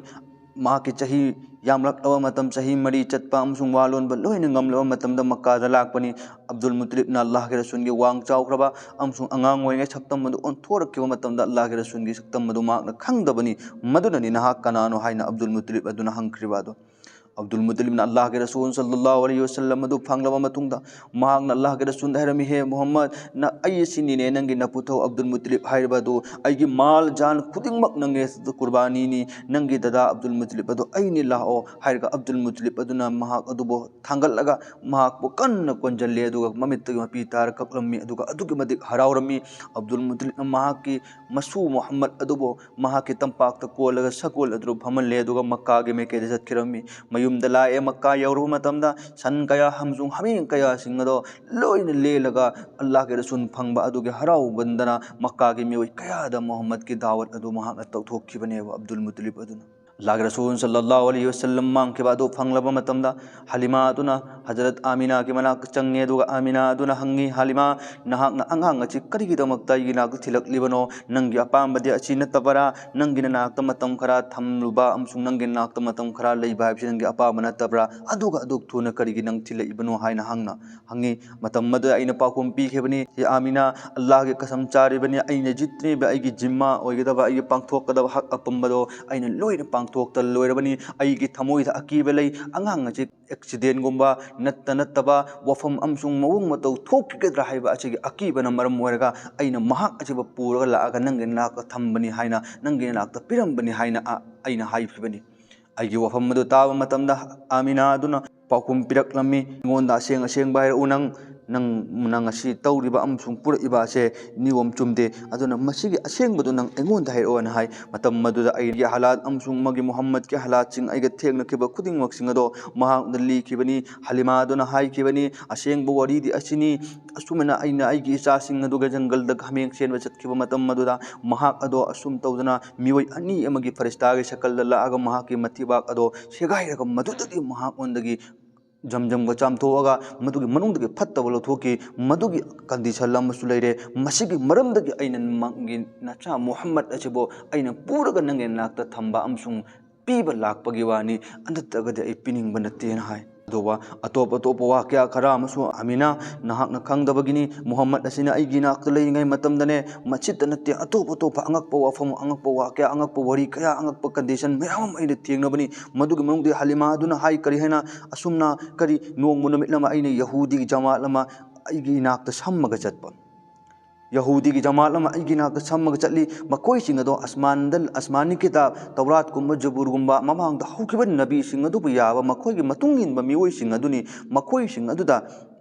ꯃꯍꯥꯛꯀꯤ ꯆꯍꯤ ꯌꯥꯝꯂꯛꯂꯕ ꯃꯇꯝ, ꯆꯍꯤ ꯃꯔꯤ ꯆꯠꯄ ꯑꯃꯁꯨꯡ ꯋꯥ ꯂꯣꯟꯕ ꯂꯣꯏꯅ ꯉꯝꯂꯕ ꯃꯇꯝꯗ ꯃꯛꯀꯥꯗ ꯂꯥꯛꯄꯅꯤ꯫ ꯑꯕꯗꯨꯜ ꯃꯨꯇꯂꯤꯕꯅ ꯑꯜꯂꯥꯍꯒꯤ ꯔꯁꯨꯜꯒꯤ ꯋꯥꯡ ꯆꯥꯎꯈ꯭ꯔꯕ ꯑꯃꯁꯨꯡ ꯑꯉꯥꯡ ꯑꯣꯏꯔꯤꯉꯩ ꯁꯛꯇꯝ ꯑꯗꯨ ꯑꯣꯟꯊꯣꯔꯛꯈꯤꯕ ꯃꯇꯝꯗ ꯑꯜꯂꯥꯍꯒꯤ ꯔꯁꯨꯜꯒꯤ ꯁꯛꯇꯝ ꯑꯗꯨ ꯃꯍꯥꯛꯅ ꯈꯪꯗꯕꯅꯤ꯫ ꯃꯗꯨꯅꯅꯤ ꯅꯍꯥꯛ ꯀꯅꯥꯅꯣ ꯍꯥꯏꯅ ꯑꯕꯗꯨꯜ ꯃꯨꯇꯂꯤꯕ ꯑꯗꯨꯅ ꯍꯪꯈ꯭ꯔꯤꯕ ꯑꯗꯨ꯫ ꯑꯕꯗꯨꯜ ꯃꯨꯇꯂꯤꯕꯅ ꯑꯜꯂꯥꯍꯒꯤ ꯔꯁꯨꯜ ꯁꯜꯂꯜꯂꯥꯍꯨ ꯑꯂꯩꯍꯤ ꯋꯥꯁꯜꯂꯝ ꯑꯗꯨ ꯐꯪꯂꯕ ꯃꯇꯨꯡꯗ, ꯃꯍꯥꯛꯅ ꯑꯜꯂꯥꯍꯒꯤ ꯔꯁꯨꯜꯗ ꯍꯥꯏꯔꯝꯃꯤ, "ꯍꯦ ꯃꯨꯍꯝꯃꯗ, ꯅ-, ꯑꯩ ꯑꯁꯤꯅꯤꯅꯦ, ꯅꯪꯒꯤ ꯅꯄꯨꯊꯧ ꯑꯕꯗꯨꯜ ꯃꯨꯇꯂꯤꯕ ꯍꯥꯏꯔꯤꯕ ꯑꯗꯨ꯫ ꯑꯩꯒꯤ ꯃꯥꯜ ꯖꯥꯟ ꯈꯨꯗꯤꯡꯃꯛ ꯅꯪꯒꯤ ꯀꯨꯔꯕꯥꯅꯤꯅꯤ, ꯅꯪꯒꯤ ꯗꯗꯥ ꯑꯕꯗꯨꯜ ꯃꯨꯇꯂꯤꯕ ꯑꯗꯨ ꯑꯩꯅꯤ, ꯂꯥꯛꯑꯣ" ꯍꯥꯏꯔꯒ, ꯑꯕꯗꯨꯜ ꯃꯨꯇꯂꯤꯕ ꯑꯗꯨꯅ ꯃꯍꯥꯛ ꯑꯗꯨꯕꯨ ꯊꯥꯡꯒꯠꯂꯒ ꯃꯍꯥꯛꯄꯨ ꯀꯟꯅ ꯀꯣꯟꯖꯜꯂꯦ, ꯑꯗꯨꯒ ꯃꯃꯤꯠꯇꯒꯤ ꯃꯄꯤ ꯇꯥꯔ ꯀꯛꯂꯝꯃꯤ, ꯑꯗꯨꯒ ꯑꯗꯨꯛꯀꯤ ꯃꯇꯤꯛ ꯍꯔꯥꯎꯔꯝꯃꯤ꯫ ꯑꯕꯗꯨꯜ ꯃꯨꯇꯂꯤꯕꯅ ꯃꯍꯥꯛꯀꯤ ꯃꯁꯨ ꯃꯨꯍꯝꯃꯗ ꯑꯗꯨꯕꯨ ꯃꯍꯥꯛꯀꯤ ꯇꯝꯄꯥꯛꯇ ꯀꯣꯜꯂꯒ ꯁꯒꯣꯜ ꯑꯗꯨ ꯐꯝꯍꯜꯂꯦ, ꯑꯗꯨꯒ ꯃꯛꯀꯥꯒꯤ ꯃꯥꯏꯀꯩꯗ ꯆꯠꯈꯤꯔꯝꯃꯤ꯫ ꯃꯌꯨꯝꯗ ꯂꯥꯛꯑꯦ꯫ ꯃꯛꯀꯥ ꯌꯧꯔꯕ ꯃꯇꯝꯗ ꯁꯟ ꯀꯌꯥ ꯑꯃꯁꯨꯡ ꯍꯥꯃꯦꯡ ꯀꯌꯥꯁꯤꯡ ꯑꯗꯣ ꯂꯣꯏꯅ ꯂꯦꯜꯂꯒ ꯑꯜꯂꯥꯍꯒꯤ ꯔꯁꯨꯜ ꯐꯪꯕ ꯑꯗꯨꯒꯤ ꯍꯔꯥꯎꯃꯟꯗꯅ ꯃꯛꯀꯥꯒꯤ ꯃꯤꯑꯣꯏ ꯀꯌꯥꯗ ꯃꯨꯍꯝꯃꯗꯀꯤ ꯗꯥꯋꯠ ꯑꯗꯨ ꯃꯍꯥꯛꯅ ꯇꯧꯊꯣꯛꯈꯤꯕꯅꯦꯕ, ꯑꯕꯗꯨꯜ ꯃꯨꯇꯂꯤꯕ ꯑꯗꯨꯅ꯫ ꯑꯜꯂꯥꯍꯒꯤ ꯔꯁꯨꯜ ꯁꯜꯂꯜꯂꯥꯍꯨ ꯑꯂꯩꯍꯤ ꯋꯥꯁꯜꯂꯝ ꯃꯥꯡꯈꯤꯕ ꯑꯗꯨ ꯐꯪꯂꯕ ꯃꯇꯝꯗ ꯍꯂꯤꯃꯥ ꯑꯗꯨꯅ ꯍꯖꯔꯠ ꯑꯥꯃꯤꯅꯥꯒꯤ ꯃꯅꯥꯛꯇ ꯆꯪꯉꯦ, ꯑꯗꯨꯒ ꯑꯥꯃꯤꯅꯥ ꯑꯗꯨꯅ ꯍꯪꯉꯤ, "ꯍꯂꯤꯃꯥ, ꯅꯍꯥꯛꯅ ꯑꯉꯥꯡ ꯑꯁꯤ ꯀꯔꯤꯒꯤꯗꯃꯛꯇ ꯑꯩꯒꯤ ꯅꯥꯛꯇ ꯊꯤꯜꯂꯛꯂꯤꯕꯅꯣ? ꯅꯪꯒꯤ ꯑꯄꯥꯝꯕꯗꯤ ꯑꯁꯤ ꯅꯠꯇꯕꯔꯥ? ꯅꯪꯒꯤ ꯅꯅꯥꯛꯇ ꯃꯇꯝ ꯈꯔ ꯊꯝꯂꯨꯕ ꯑꯃꯁꯨꯡ ꯅꯪꯒꯤ ꯅꯅꯥꯛꯇ ꯃꯇꯝ ꯈꯔ ꯂꯩꯕ ꯍꯥꯏꯕꯁꯤ ꯅꯪꯒꯤ ꯑꯄꯥꯝꯕ ꯅꯠꯇꯕ꯭ꯔꯥ? ꯑꯗꯨꯒ ꯑꯗꯨꯛ ꯊꯨꯅ ꯀꯔꯤꯒꯤ ꯅꯪ ꯊꯤꯜꯂꯛꯏꯕꯅꯣ?" ꯍꯥꯏꯅ ꯍꯪꯅ ꯍꯪꯉꯤ꯫ ꯃꯇꯝ ꯑꯗꯨꯗ ꯑꯩꯅ ꯄꯥꯎꯈꯨꯝ ꯄꯤꯈꯤꯕꯅꯤ, "ꯍꯦ ꯑꯥꯃꯤꯅꯥ, ꯑꯜꯂꯥꯍꯒꯤ ꯀꯁꯝ ꯆꯥꯔꯤꯕꯅꯤ, ꯑꯩꯅ ꯖꯤꯠꯇ꯭ꯔꯤꯕ ꯑꯩꯒꯤ ꯖꯤꯝꯃꯥ ꯑꯣꯏꯒꯗꯕ, ꯑꯩꯒꯤ ꯄꯥꯡꯊꯣꯛꯀꯗꯕ ꯍꯛ ꯑꯄꯨꯝꯕꯗꯣ ꯑꯩꯅ ꯂꯣꯏꯅ ꯄꯥꯡꯊꯣꯛꯇ ꯂꯣꯏꯔꯕꯅꯤ꯫ ꯑꯩꯒꯤ ꯊꯃꯣꯏꯗ ꯑꯀꯤꯕ ꯂꯩ꯫ ꯑꯉꯥꯡ ꯑꯁꯤ ꯑꯦꯛꯁꯤꯗꯦꯟꯒꯨꯝꯕ ꯅꯠꯇ ꯅꯠꯇꯕ ꯋꯥꯐꯝ ꯑꯃꯁꯨꯡ ꯃꯑꯣꯡ ꯃꯇꯧ ꯊꯣꯛꯈꯤꯒꯗ꯭ꯔꯥ ꯍꯥꯏꯕ ꯑꯁꯤꯒꯤ ꯑꯀꯤꯕꯅ ꯃꯔꯝ ꯑꯣꯏꯔꯒ ꯑꯩꯅ ꯃꯍꯥꯛ ꯑꯁꯤꯕꯨ ꯄꯨꯔꯒ ꯂꯥꯛꯑꯒ ꯅꯪꯒꯤ ꯅꯥꯛꯇ ꯊꯝꯕꯅꯤ ꯍꯥꯏꯅ, ꯅꯪꯒꯤ ꯅꯥꯛꯇ ꯄꯤꯔꯝꯕꯅꯤ" ꯍꯥꯏꯅ ꯑ-, ꯑꯩꯅ ꯍꯥꯏꯈꯤꯕꯅꯤ꯫ ꯑꯩꯒꯤ ꯋꯥꯐꯝ ꯑꯗꯨ ꯇꯥꯕ ꯃꯇꯝꯗ ꯑꯥꯃꯤꯅꯥ ꯑꯗꯨꯅ ꯄꯥꯎꯈꯨꯝ ꯄꯤꯔꯛꯂꯝꯃꯤ, "ꯑꯩꯉꯣꯟꯗ ꯑꯁꯦꯡ ꯑꯁꯦꯡꯕ ꯍꯥꯏꯔꯛꯎ, ꯅꯪ, ꯅꯪ, ꯅꯪ ꯑꯁꯤ ꯇꯧꯔꯤꯕ ꯑꯃꯁꯨꯡ ꯄꯨꯔꯛꯏꯕ ꯑꯁꯦ ꯅꯤꯌꯣꯝ ꯆꯨꯝꯗꯦ, ꯑꯗꯨꯅ ꯃꯁꯤꯒꯤ ꯑꯁꯦꯡꯕꯗꯨ ꯅꯪ ꯑꯩꯉꯣꯟꯗ ꯍꯥꯏꯔꯛꯑꯣꯅ" ꯍꯥꯏ꯫ ꯃꯇꯝ ꯑꯗꯨꯗ ꯑꯩꯒꯤ ꯍꯥꯂꯥꯠ ꯑꯃꯁꯨꯡ ꯃꯥꯒꯤ ꯃꯨꯍꯝꯃꯗꯀꯤ ꯍꯥꯂꯥꯠꯁꯤꯡ, ꯑꯩꯒ ꯊꯦꯡꯅꯈꯤꯕ ꯈꯨꯗꯤꯡꯃꯛꯁꯤꯡ ꯑꯗꯣ ꯃꯍꯥꯛꯅ ꯂꯤꯈꯤꯕꯅꯤ꯫ ꯍꯂꯤꯃꯥ ꯑꯗꯨꯅ ꯍꯥꯏꯈꯤꯕꯅꯤ, "ꯑꯁꯦꯡꯕ ꯋꯥꯔꯤꯗꯤ ꯑꯁꯤꯅꯤ, ꯑꯁꯨꯝꯅ ꯑꯩꯅ ꯑꯩꯒꯤ ꯏꯆꯥꯁꯤꯡ ꯑꯗꯨꯒ ꯖꯪꯒꯜꯗ ꯍꯥꯃꯦꯡ ꯆꯦꯟꯕ ꯆꯠꯈꯤꯕ ꯃꯇꯝ ꯑꯗꯨꯗ ꯃꯍꯥꯛ ꯑꯗꯣ ꯑꯁꯨꯝ ꯇꯧꯗꯅ ꯃꯤꯑꯣꯏ ꯑꯅꯤ ꯑꯃꯒꯤ ꯐꯔꯤꯁꯇꯥꯒꯤ ꯁꯀꯜꯗ ꯂꯥꯛꯑꯒ ꯃꯍꯥꯛꯀꯤ ꯃꯊꯤꯕꯥꯛ ꯑꯗꯣ ꯁꯦꯒꯥꯏꯔꯒ ꯃꯗꯨꯗꯒꯤ ꯃꯍꯥꯛꯉꯣꯟꯗꯒꯤ ꯖꯝꯖꯝꯒ ꯆꯥꯝꯊꯣꯛꯑꯒ ꯃꯗꯨꯒꯤ ꯃꯅꯨꯡꯗꯒꯤ ꯐꯠꯇꯕ ꯂꯧꯊꯣꯛꯈꯤ꯫ ꯃꯗꯨꯒꯤ ꯀꯟꯗꯤꯁꯟ ꯑꯃꯁꯨ ꯂꯩꯔꯦ꯫ ꯃꯁꯤꯒꯤ ꯃꯔꯝꯗꯒꯤ ꯑꯩꯅ ꯅꯪꯒꯤ ꯅꯆꯥ ꯃꯨꯍꯝꯃꯗ ꯑꯁꯤꯕꯨ ꯑꯩꯅ ꯄꯨꯔꯒ ꯅꯪꯒꯤ ꯅꯥꯛꯇ ꯊꯝꯕ ꯑꯃꯁꯨꯡ ꯄꯤꯕ ꯂꯥꯛꯄꯒꯤ ꯋꯥꯅꯤ, ꯅꯠꯇ꯭ꯔꯒꯗꯤ ꯑꯩ ꯄꯤꯅꯤꯡꯕ ꯅꯠꯇꯦꯅ" ꯍꯥꯏ꯫ ꯑꯗꯨꯒ ꯑꯇꯣꯞ ꯑꯇꯣꯞꯄ ꯋꯥꯀꯌꯥ ꯈꯔ ꯑꯃꯁꯨ, "ꯑꯃꯤꯅꯥ, ꯅꯍꯥꯛꯅ ꯈꯪꯗꯕꯒꯤꯅꯤ, ꯃꯨꯍꯝꯃꯗ ꯑꯁꯤꯅ ꯑꯩꯒꯤ ꯏꯅꯥꯛꯇ ꯂꯩꯔꯤꯉꯩ ꯃꯇꯝꯗꯅꯦ, ꯃꯁꯤꯇ ꯅꯠꯇꯦ, ꯑꯇꯣꯞ ꯑꯇꯣꯞꯄ ꯑꯉꯛꯄ ꯋꯥꯐꯝ, ꯑꯉꯛꯄ ꯋꯥꯀꯌꯥ, ꯑꯉꯛꯄ ꯋꯥꯔꯤ ꯀꯌꯥ, ꯑꯉꯛꯄ condition ꯃꯌꯥꯝ ꯑꯃ ꯑꯩꯅ ꯊꯦꯡꯅꯕꯅꯤ꯫ ꯃꯗꯨꯒꯤ ꯃꯅꯨꯡꯗ ꯍꯂꯤꯃꯥ ꯑꯗꯨꯅ ꯍꯥꯏ ꯀꯔꯤ ꯍꯥꯏꯅ, ꯑꯁꯨꯝꯅ ꯀꯔꯤ, ꯅꯣꯡꯃ ꯅꯨꯃꯤꯠ ꯑꯃ ꯑꯩꯅ ꯌꯍꯨꯗꯤꯒꯤ ꯖꯃꯥꯠ ꯑꯃ ꯑꯩꯒꯤ ꯏꯅꯥꯛꯇ ꯁꯝꯃꯒ ꯆꯠꯄ꯫ ꯌꯍꯨꯗꯤꯒꯤ ꯖꯃꯥꯠ ꯑꯃ ꯑꯩꯒꯤ ꯏꯅꯥꯛꯇ ꯁꯝꯃꯒ ꯆꯠꯂꯤ꯫ ꯃꯈꯣꯏꯁꯤꯡ ꯑꯗꯣ ꯑꯁꯃꯥꯟꯗ, ꯑꯁꯃꯥꯅꯤ ꯀꯤꯇꯥꯕ, ꯇꯧꯔꯥꯠꯀꯨꯝꯕ, ꯖꯕꯨꯔꯒꯨꯝꯕ, ꯃꯃꯥꯡꯗ ꯍꯧꯈꯤꯕ ꯅꯕꯤꯁꯤꯡ ꯑꯗꯨꯕꯨ ꯌꯥꯕ, ꯃꯈꯣꯏꯒꯤ ꯃꯇꯨꯡ ꯏꯟꯕ ꯃꯤꯑꯣꯏꯁꯤꯡ ꯑꯗꯨꯅꯤ꯫ ꯃꯈꯣꯏꯁꯤꯡ ꯑꯗꯨꯗ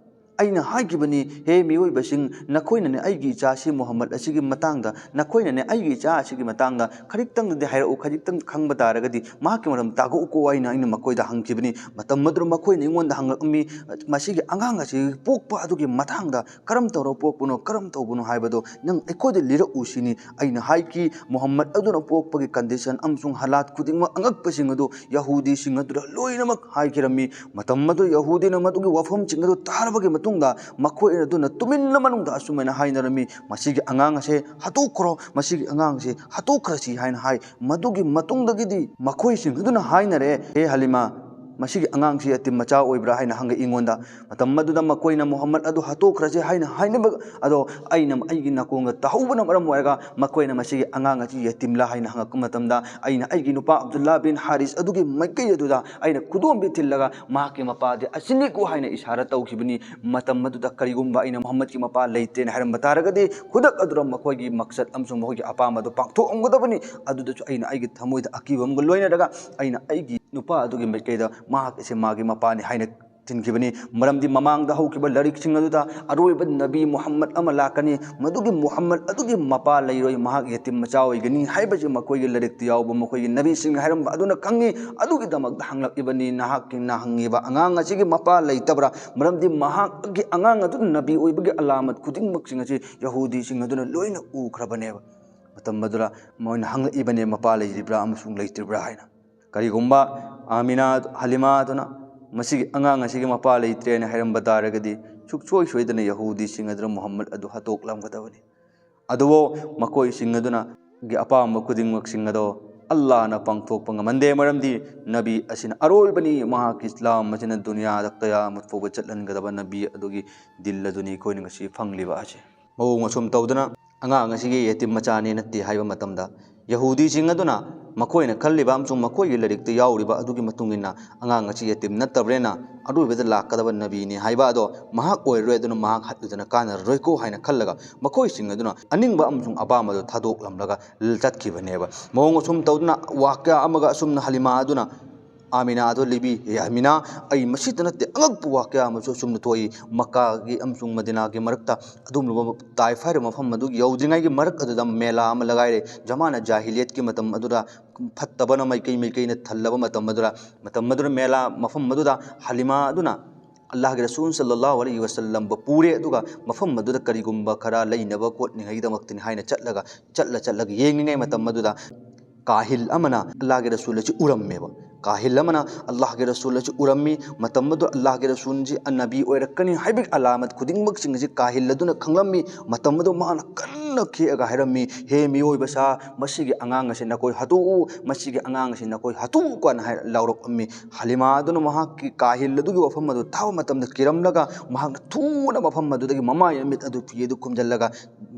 ꯑꯩꯅ ꯍꯥꯏꯈꯤꯕꯅꯤ, "ꯍꯦ ꯃꯤꯑꯣꯏꯕꯁꯤꯡ, ꯅꯈꯣꯏꯅꯅꯦ ꯑꯩꯒꯤ ꯏꯆꯥꯁꯤ ꯃꯨꯍꯝꯃꯗ ꯑꯁꯤꯒꯤ ꯃꯇꯥꯡꯗ, ꯅꯈꯣꯏꯅꯅꯦ ꯑꯩꯒꯤ ꯏꯆꯥ ꯑꯁꯤꯒꯤ ꯃꯇꯥꯡꯗ ꯈꯖꯤꯛꯇꯪꯗꯗꯤ ꯍꯥꯏꯔꯛꯎ, ꯈꯖꯤꯛꯇꯪ ꯈꯪꯕ ꯇꯥꯔꯒꯗꯤ ꯃꯍꯥꯛꯀꯤ ꯃꯔꯝ ꯇꯥꯛꯂꯛꯎꯀꯣ" ꯍꯥꯏꯅ ꯑꯩꯅ ꯃꯈꯣꯏꯗ ꯍꯪꯈꯤꯕꯅꯤ꯫ ꯃꯇꯝ ꯑꯗꯨꯗ ꯃꯈꯣꯏꯅ ꯑꯩꯉꯣꯟꯗ ꯍꯪꯂꯛꯂꯝꯃꯤ, "ꯃꯁꯤꯒꯤ ꯑꯉꯥꯡ ꯑꯁꯤ ꯄꯣꯛꯄ ꯑꯗꯨꯒꯤ ꯃꯇꯥꯡꯗ ꯀꯔꯝ ꯇꯧꯔ ꯄꯣꯛꯄꯅꯣ, ꯀꯔꯝ ꯇꯧꯕꯅꯣ ꯍꯥꯏꯕꯗꯣ ꯅꯪ ꯑꯩꯈꯣꯏꯗ ꯂꯤꯔꯛꯎ" ꯁꯤꯅꯤ꯫ ꯑꯩꯅ ꯍꯥꯏꯈꯤ, ꯃꯨꯍꯝꯃꯗ ꯑꯗꯨꯅ ꯄꯣꯛꯄꯒꯤ condition ꯑꯃꯁꯨꯡ ꯍꯥꯂꯥꯠ ꯈꯨꯗꯤꯡꯃꯛ, ꯑꯉꯛꯄꯁꯤꯡ ꯑꯗꯨ ꯌꯍꯨꯗꯤꯁꯤꯡ ꯑꯗꯨꯗ ꯂꯣꯏꯅꯃꯛ ꯍꯥꯏꯈꯤꯔꯝꯃꯤ꯫ ꯃꯇꯝ ꯑꯗꯨ ꯌꯍꯨꯗꯤꯅ ꯃꯗꯨꯒꯤ ꯋꯥꯐꯝꯁꯤꯡ ꯑꯗꯨ ꯇꯥꯔꯕꯒꯤ ꯃꯇꯨꯡꯗ, ꯃꯈꯣꯏ ꯑꯗꯨꯅ ꯇꯨꯃꯤꯟꯅ ꯃꯅꯨꯡꯗ ꯑꯁꯨꯃꯥꯏꯅ ꯍꯥꯏꯅꯔꯝꯃꯤ, "ꯃꯁꯤꯒꯤ ꯑꯉꯥꯡ ꯑꯁꯦ ꯍꯥꯠꯇꯣꯛꯈ꯭ꯔꯣ, ꯃꯁꯤꯒꯤ ꯑꯉꯥꯡ ꯑꯁꯦ ꯍꯥꯠꯇꯣꯛꯈ꯭ꯔꯁꯤ" ꯍꯥꯏꯅ ꯍꯥꯏ꯫ ꯃꯗꯨꯒꯤ ꯃꯇꯨꯡꯗꯒꯤꯗꯤ ꯃꯈꯣꯏꯁꯤꯡ ꯑꯗꯨꯅ ꯍꯥꯏꯅꯔꯦ, "ꯍꯦ ꯍꯂꯤꯃꯥ, ꯃꯁꯤꯒꯤ ꯑꯉꯥꯡꯁꯤ ꯌꯇꯤꯝ ꯃꯆꯥ ꯑꯣꯏꯕ꯭ꯔꯥ?" ꯍꯥꯏꯅ ꯍꯪꯉꯛꯏ ꯑꯩꯉꯣꯟꯗ꯫ ꯃꯇꯝ ꯑꯗꯨꯗ ꯃꯈꯣꯏꯅ ꯃꯨꯍꯝꯃꯗ ꯑꯗꯨ ꯍꯥꯠꯇꯣꯛꯈ꯭ꯔꯁꯤ ꯍꯥꯏꯅ ꯍꯥꯏꯅꯕ ꯑꯗꯣ, ꯑꯩꯅ ꯑꯩꯒꯤ ꯅꯥꯀꯣꯡꯗ ꯇꯥꯍꯧꯕꯅ ꯃꯔꯝ ꯑꯣꯏꯔꯒ, ꯃꯈꯣꯏꯅ "ꯃꯁꯤꯒꯤ ꯑꯉꯥꯡ ꯑꯁꯤ ꯌꯇꯤꯝꯂꯥ?" ꯍꯥꯏꯅ ꯍꯪꯉꯛꯄ ꯃꯇꯝꯗ, ꯑꯩꯅ ꯑꯩꯒꯤ ꯅꯨꯄꯥ ꯑꯕꯗꯨꯜꯂꯥ ꯕꯤꯟ ꯍꯥꯔꯤꯁ ꯑꯗꯨꯒꯤ ꯃꯥꯏꯀꯩ ꯑꯗꯨꯗ ꯑꯩꯅ ꯈꯨꯗꯣꯝꯕꯤ ꯊꯤꯜꯂꯒ, "ꯃꯍꯥꯛꯀꯤ ꯃꯄꯥꯗꯤ ꯑꯁꯤꯅꯤꯀꯣ" ꯍꯥꯏꯅ ꯏꯁꯥꯔꯥ ꯇꯧꯈꯤꯕꯅꯤ꯫ ꯃꯇꯝ ꯑꯗꯨꯗ ꯀꯔꯤꯒꯨꯝꯕ ꯑꯩꯅ ꯃꯨꯍꯝꯃꯗꯀꯤ ꯃꯄꯥ ꯂꯩꯇꯦꯅ ꯍꯥꯏꯔꯝꯕ ꯇꯥꯔꯒꯗꯤ, ꯈꯨꯗꯛ ꯑꯗꯨꯗ ꯃꯈꯣꯏꯒꯤ ꯃꯛꯁꯠ ꯑꯃꯁꯨꯡ ꯃꯈꯣꯏꯒꯤ ꯑꯄꯥꯝꯕꯗꯨ ꯄꯥꯡꯊꯣꯛꯂꯝꯒꯗꯕꯅꯤ꯫ ꯑꯗꯨꯗꯁꯨ ꯑꯩꯅ ꯑꯩꯒꯤ ꯊꯃꯣꯏꯗ ꯑꯀꯤꯕ ꯑꯃꯒ ꯂꯣꯏꯅꯔꯒ, ꯑꯩꯅ ꯑꯩꯒꯤ ꯅꯨꯄꯥ ꯑꯗꯨꯒꯤ ꯃꯥꯏꯀꯩꯗ "ꯃꯍꯥꯛ ꯑꯁꯦ ꯃꯥꯒꯤ ꯃꯄꯥꯅꯤ" ꯍꯥꯏꯅ ꯊꯤꯟꯈꯤꯕꯅꯤ꯫ ꯃꯔꯝꯗꯤ ꯃꯃꯥꯡꯗ ꯍꯧꯈꯤꯕ ꯂꯥꯏꯔꯤꯛꯁꯤꯡ ꯑꯗꯨꯗ ꯑꯔꯣꯏꯕ ꯅꯕꯤ ꯃꯨꯍꯝꯃꯗ ꯑꯃ ꯂꯥꯛꯀꯅꯤ, ꯃꯗꯨꯒꯤ ꯃꯨꯍꯝꯃꯗ ꯑꯗꯨꯒꯤ ꯃꯄꯥ ꯂꯩꯔꯣꯏ, ꯃꯍꯥꯛ ꯌꯇꯤꯝ ꯃꯆꯥ ꯑꯣꯏꯒꯅꯤ ꯍꯥꯏꯕꯁꯤ ꯃꯈꯣꯏꯒꯤ ꯂꯥꯏꯔꯤꯛꯇ ꯌꯥꯎꯕ ꯃꯈꯣꯏꯒꯤ ꯅꯕꯤꯁꯤꯡꯅ ꯍꯥꯏꯔꯝꯕ ꯑꯗꯨꯅ ꯈꯪꯉꯤ꯫ ꯑꯗꯨꯒꯤꯗꯃꯛꯇ ꯍꯪꯂꯛꯂꯤꯕꯅꯤ꯫ ꯅꯍꯥꯛꯀꯤ ꯍꯪꯉꯤꯕ ꯑꯉꯥꯡ ꯑꯁꯤꯒꯤ ꯃꯄꯥ ꯂꯩꯇꯕ꯭ꯔꯥ? ꯃꯔꯝꯗꯤ ꯃꯍꯥꯛꯀꯤ ꯑꯉꯥꯡ ꯑꯗꯨꯅ ꯅꯕꯤ ꯑꯣꯏꯕꯒꯤ ꯑꯂꯥꯃꯠ ꯈꯨꯗꯤꯡꯃꯛꯁꯤꯡ ꯑꯁꯤ ꯌꯍꯨꯗꯤꯁꯤꯡ ꯑꯗꯨꯅ ꯂꯣꯏꯅ ꯎꯈ꯭ꯔꯕꯅꯦꯕ꯫ ꯃꯇꯝ ꯑꯗꯨꯗ ꯃꯣꯏꯅ ꯍꯪꯂꯛꯏꯕꯅꯦ, "ꯃꯄꯥ ꯂꯩꯔꯤꯕ꯭ꯔꯥ ꯑꯃꯁꯨꯡ ꯂꯩꯇ꯭ꯔꯤꯕ꯭ꯔꯥ?" ꯍꯥꯏꯅ꯫ ꯀꯔꯤꯒꯨꯝꯕ ꯑꯥꯃꯤꯅꯥ, ꯍꯂꯤꯃꯥ ꯑꯗꯨꯅ "ꯃꯁꯤꯒꯤ ꯑꯉꯥꯡ ꯑꯁꯤꯒꯤ ꯃꯄꯥ ꯂꯩꯇ꯭ꯔꯦꯅ" ꯍꯥꯏꯔꯝꯕ ꯇꯥꯔꯒꯗꯤ, ꯁꯨꯡꯁꯣꯏ ꯁꯣꯏꯗꯅ ꯌꯍꯨꯗꯤꯁꯤꯡ ꯑꯗꯨꯅ ꯃꯨꯍꯝꯃꯗ ꯑꯗꯨ ꯍꯥꯠꯇꯣꯛꯂꯝꯒꯗꯕꯅꯤ꯫ ꯑꯗꯨꯕꯨ ꯃꯈꯣꯏꯁꯤꯡ ꯑꯗꯨꯅ ꯒꯤ ꯑꯄꯥꯝꯕ ꯈꯨꯗꯤꯡꯃꯛꯁꯤꯡ ꯑꯗꯣ ꯑꯜꯂꯥꯍꯅ ꯄꯥꯡꯊꯣꯛꯄ ꯉꯝꯍꯟꯗꯦ꯫ ꯃꯔꯝꯗꯤ ꯅꯕꯤ ꯑꯁꯤꯅ ꯑꯔꯣꯏꯕꯅꯤ꯫ ꯃꯍꯥꯛꯀꯤ ꯏꯁꯂꯥꯝ ꯑꯁꯤꯅ ꯗꯨꯅꯤꯌꯥꯗ ꯀꯌꯥꯃꯠ ꯐꯥꯎꯕ ꯆꯠꯍꯟꯒꯗꯕ ꯅꯕꯤ ꯑꯗꯨꯒꯤ ꯗꯤꯜ ꯑꯗꯨꯅꯤ ꯑꯩꯈꯣꯏꯅ ꯉꯁꯤ ꯐꯪꯂꯤꯕ ꯑꯁꯦ꯫ ꯃꯑꯣꯡ ꯑꯁꯨꯝ ꯇꯧꯗꯅ ꯑꯉꯥꯡ ꯑꯁꯤꯒꯤ ꯌꯦꯇꯤꯝ ꯃꯆꯥꯅꯤ ꯅꯠꯇꯦ ꯍꯥꯏꯕ ꯃꯇꯝꯗ, ꯌꯍꯨꯗꯤꯁꯤꯡ ꯑꯗꯨꯅ ꯃꯈꯣꯏꯅ ꯈꯜꯂꯤꯕ ꯑꯃꯁꯨꯡ ꯃꯈꯣꯏꯒꯤ ꯂꯥꯏꯔꯤꯛꯇ ꯌꯥꯎꯔꯤꯕ ꯑꯗꯨꯒꯤ ꯃꯇꯨꯡ ꯏꯟꯅ ꯑꯉꯥꯡ ꯑꯁꯤ ꯌꯦꯇꯤꯝ ꯅꯠꯇꯕ꯭ꯔꯦꯅ, ꯑꯔꯣꯏꯕꯗ ꯂꯥꯛꯀꯗꯕ ꯅꯕꯤꯅꯤ ꯍꯥꯏꯕ ꯑꯗꯣ ꯃꯍꯥꯛ ꯑꯣꯏꯔꯔꯣꯏ, ꯑꯗꯨꯅ ꯃꯍꯥꯛ ꯍꯠꯂꯨꯗꯅ ꯀꯥꯟꯅꯔꯔꯣꯏꯀꯣ ꯍꯥꯏꯅ ꯈꯜꯂꯒ ꯃꯈꯣꯏꯁꯤꯡ ꯑꯗꯨꯅ ꯑꯅꯤꯡꯕ ꯑꯃꯁꯨꯡ ꯑꯄꯥꯝꯕꯗꯨ ꯊꯥꯗꯣꯛꯂꯝꯂꯒ ꯆꯠꯈꯤꯕꯅꯦꯕ꯫ ꯃꯑꯣꯡ ꯑꯁꯨꯝ ꯇꯧꯗꯨꯅ ꯋꯥꯀ꯭ꯌꯥ ꯑꯃꯒ ꯑꯁꯨꯝꯅ ꯍꯂꯤꯃꯥ ꯑꯗꯨꯅ ꯑꯥꯃꯤꯅꯥ ꯑꯗꯨ ꯂꯤꯕꯤ, "ꯍꯦ ꯑꯥꯃꯤꯅꯥ, ꯑꯩ ꯃꯁꯤꯇ ꯅꯠꯇꯦ, ꯑꯉꯛꯄ ꯋꯥꯀ꯭ꯌꯥ ꯑꯃꯁꯨ ꯑꯁꯨꯝꯅ ꯊꯣꯛꯏ꯫ ꯃꯛꯀꯥꯒꯤ ꯑꯃꯁꯨꯡ ꯃꯗꯤꯅꯥꯒꯤ ꯃꯔꯛꯇ ꯑꯗꯨꯒꯨꯝꯂꯕ ꯇꯥꯏꯐ ꯍꯥꯏꯔꯤꯕ ꯃꯐꯝ ꯑꯗꯨ ꯌꯧꯗ꯭ꯔꯤꯉꯩꯒꯤ ꯃꯔꯛ ꯑꯗꯨꯗ ꯃꯦꯂꯥ ꯑꯃ ꯂꯒꯥꯏꯔꯦ꯫ ꯖꯃꯥꯅ ꯖꯥꯍꯤꯂꯤꯌꯠꯀꯤ ꯃꯇꯝ ꯑꯗꯨꯗ ꯐꯠꯇꯕꯅ ꯃꯥꯏꯀꯩ ꯃꯥꯏꯀꯩꯅ ꯊꯜꯂꯕ ꯃꯇꯝ ꯑꯗꯨꯗ, ꯃꯇꯝ ꯑꯗꯨꯗ ꯃꯦꯂꯥ ꯃꯐꯝ ꯑꯗꯨꯗ ꯍꯂꯤꯃꯥ ꯑꯗꯨꯅ ꯑꯜꯂꯥꯍꯒꯤ ꯔꯁꯨꯜ ꯁꯜꯂꯜꯂꯥꯍꯨ ꯑꯂꯩꯍꯤ ꯋꯁꯜꯂꯝꯕꯨ ꯄꯨꯔꯦ, ꯑꯗꯨꯒ ꯃꯐꯝ ꯑꯗꯨꯗ ꯀꯔꯤꯒꯨꯝꯕ ꯈꯔ ꯂꯩꯅꯕ ꯈꯣꯠꯅꯤꯡꯉꯥꯏꯒꯤꯗꯃꯛꯇꯅꯤ ꯍꯥꯏꯅ ꯆꯠꯂꯒ, ꯆꯠꯂ ꯆꯠꯂꯒ ꯌꯦꯡꯂꯤꯉꯩ ꯃꯇꯝ ꯑꯗꯨꯗ ꯀꯥꯍꯤꯜ ꯑꯃꯅ ꯑꯜꯂꯥꯍꯒꯤ ꯔꯁꯨꯜ ꯑꯁꯤ ꯎꯔꯝꯃꯦꯕ꯫ ꯀꯥꯍꯤꯜ ꯑꯃꯅ ꯑꯜꯂꯥꯍꯒꯤ ꯔꯁꯨꯜ ꯑꯁꯤ ꯎꯔꯝꯃꯤ꯫ ꯃꯇꯝ ꯑꯗꯨ ꯑꯜꯂꯥꯍꯒꯤ ꯔꯁꯨꯜꯁꯤ ꯑꯅꯕꯤ ꯑꯣꯏꯔꯛꯀꯅꯤ ꯍꯥꯏꯕꯒꯤ ꯑꯂꯥꯃꯠ ꯈꯨꯗꯤꯡꯃꯛꯁꯤꯡ ꯑꯁꯤ ꯀꯥꯍꯤꯜ ꯑꯗꯨꯅ ꯈꯪꯂꯝꯃꯤ꯫ ꯃꯇꯝ ꯑꯗꯨ ꯃꯥꯅ ꯀꯟꯅ ꯈꯦꯛꯑꯒ ꯍꯥꯏꯔꯝꯃꯤ, "ꯍꯦ ꯃꯤꯑꯣꯏꯕ ꯁꯥ, ꯃꯁꯤꯒꯤ ꯑꯉꯥꯡ ꯑꯁꯤ ꯅꯈꯣꯏ ꯍꯥꯠꯇꯣꯛꯎ, ꯃꯁꯤꯒꯤ ꯑꯉꯥꯡ ꯑꯁꯤ ꯅꯈꯣꯏ ꯍꯥꯠꯇꯣꯛꯎꯀꯣꯅ" ꯍꯥꯏꯔ ꯂꯥꯎꯔꯛꯑꯝꯃꯤ꯫ ꯍꯂꯤꯃꯥ ꯑꯗꯨꯅ ꯃꯍꯥꯛꯀꯤ ꯀꯥꯍꯤꯜ ꯑꯗꯨꯒꯤ ꯋꯥꯐꯝ ꯑꯗꯨ ꯇꯥꯕ ꯃꯇꯝꯗ ꯀꯤꯔꯝꯂꯒ ꯃꯍꯥꯛꯅ ꯊꯨꯅ ꯃꯐꯝ ꯑꯗꯨꯗꯒꯤ ꯃꯃꯥꯏ ꯃꯃꯤꯠ ꯑꯗꯨ ꯐꯤ ꯑꯗꯨ ꯈꯨꯝꯖꯤꯜꯂꯒ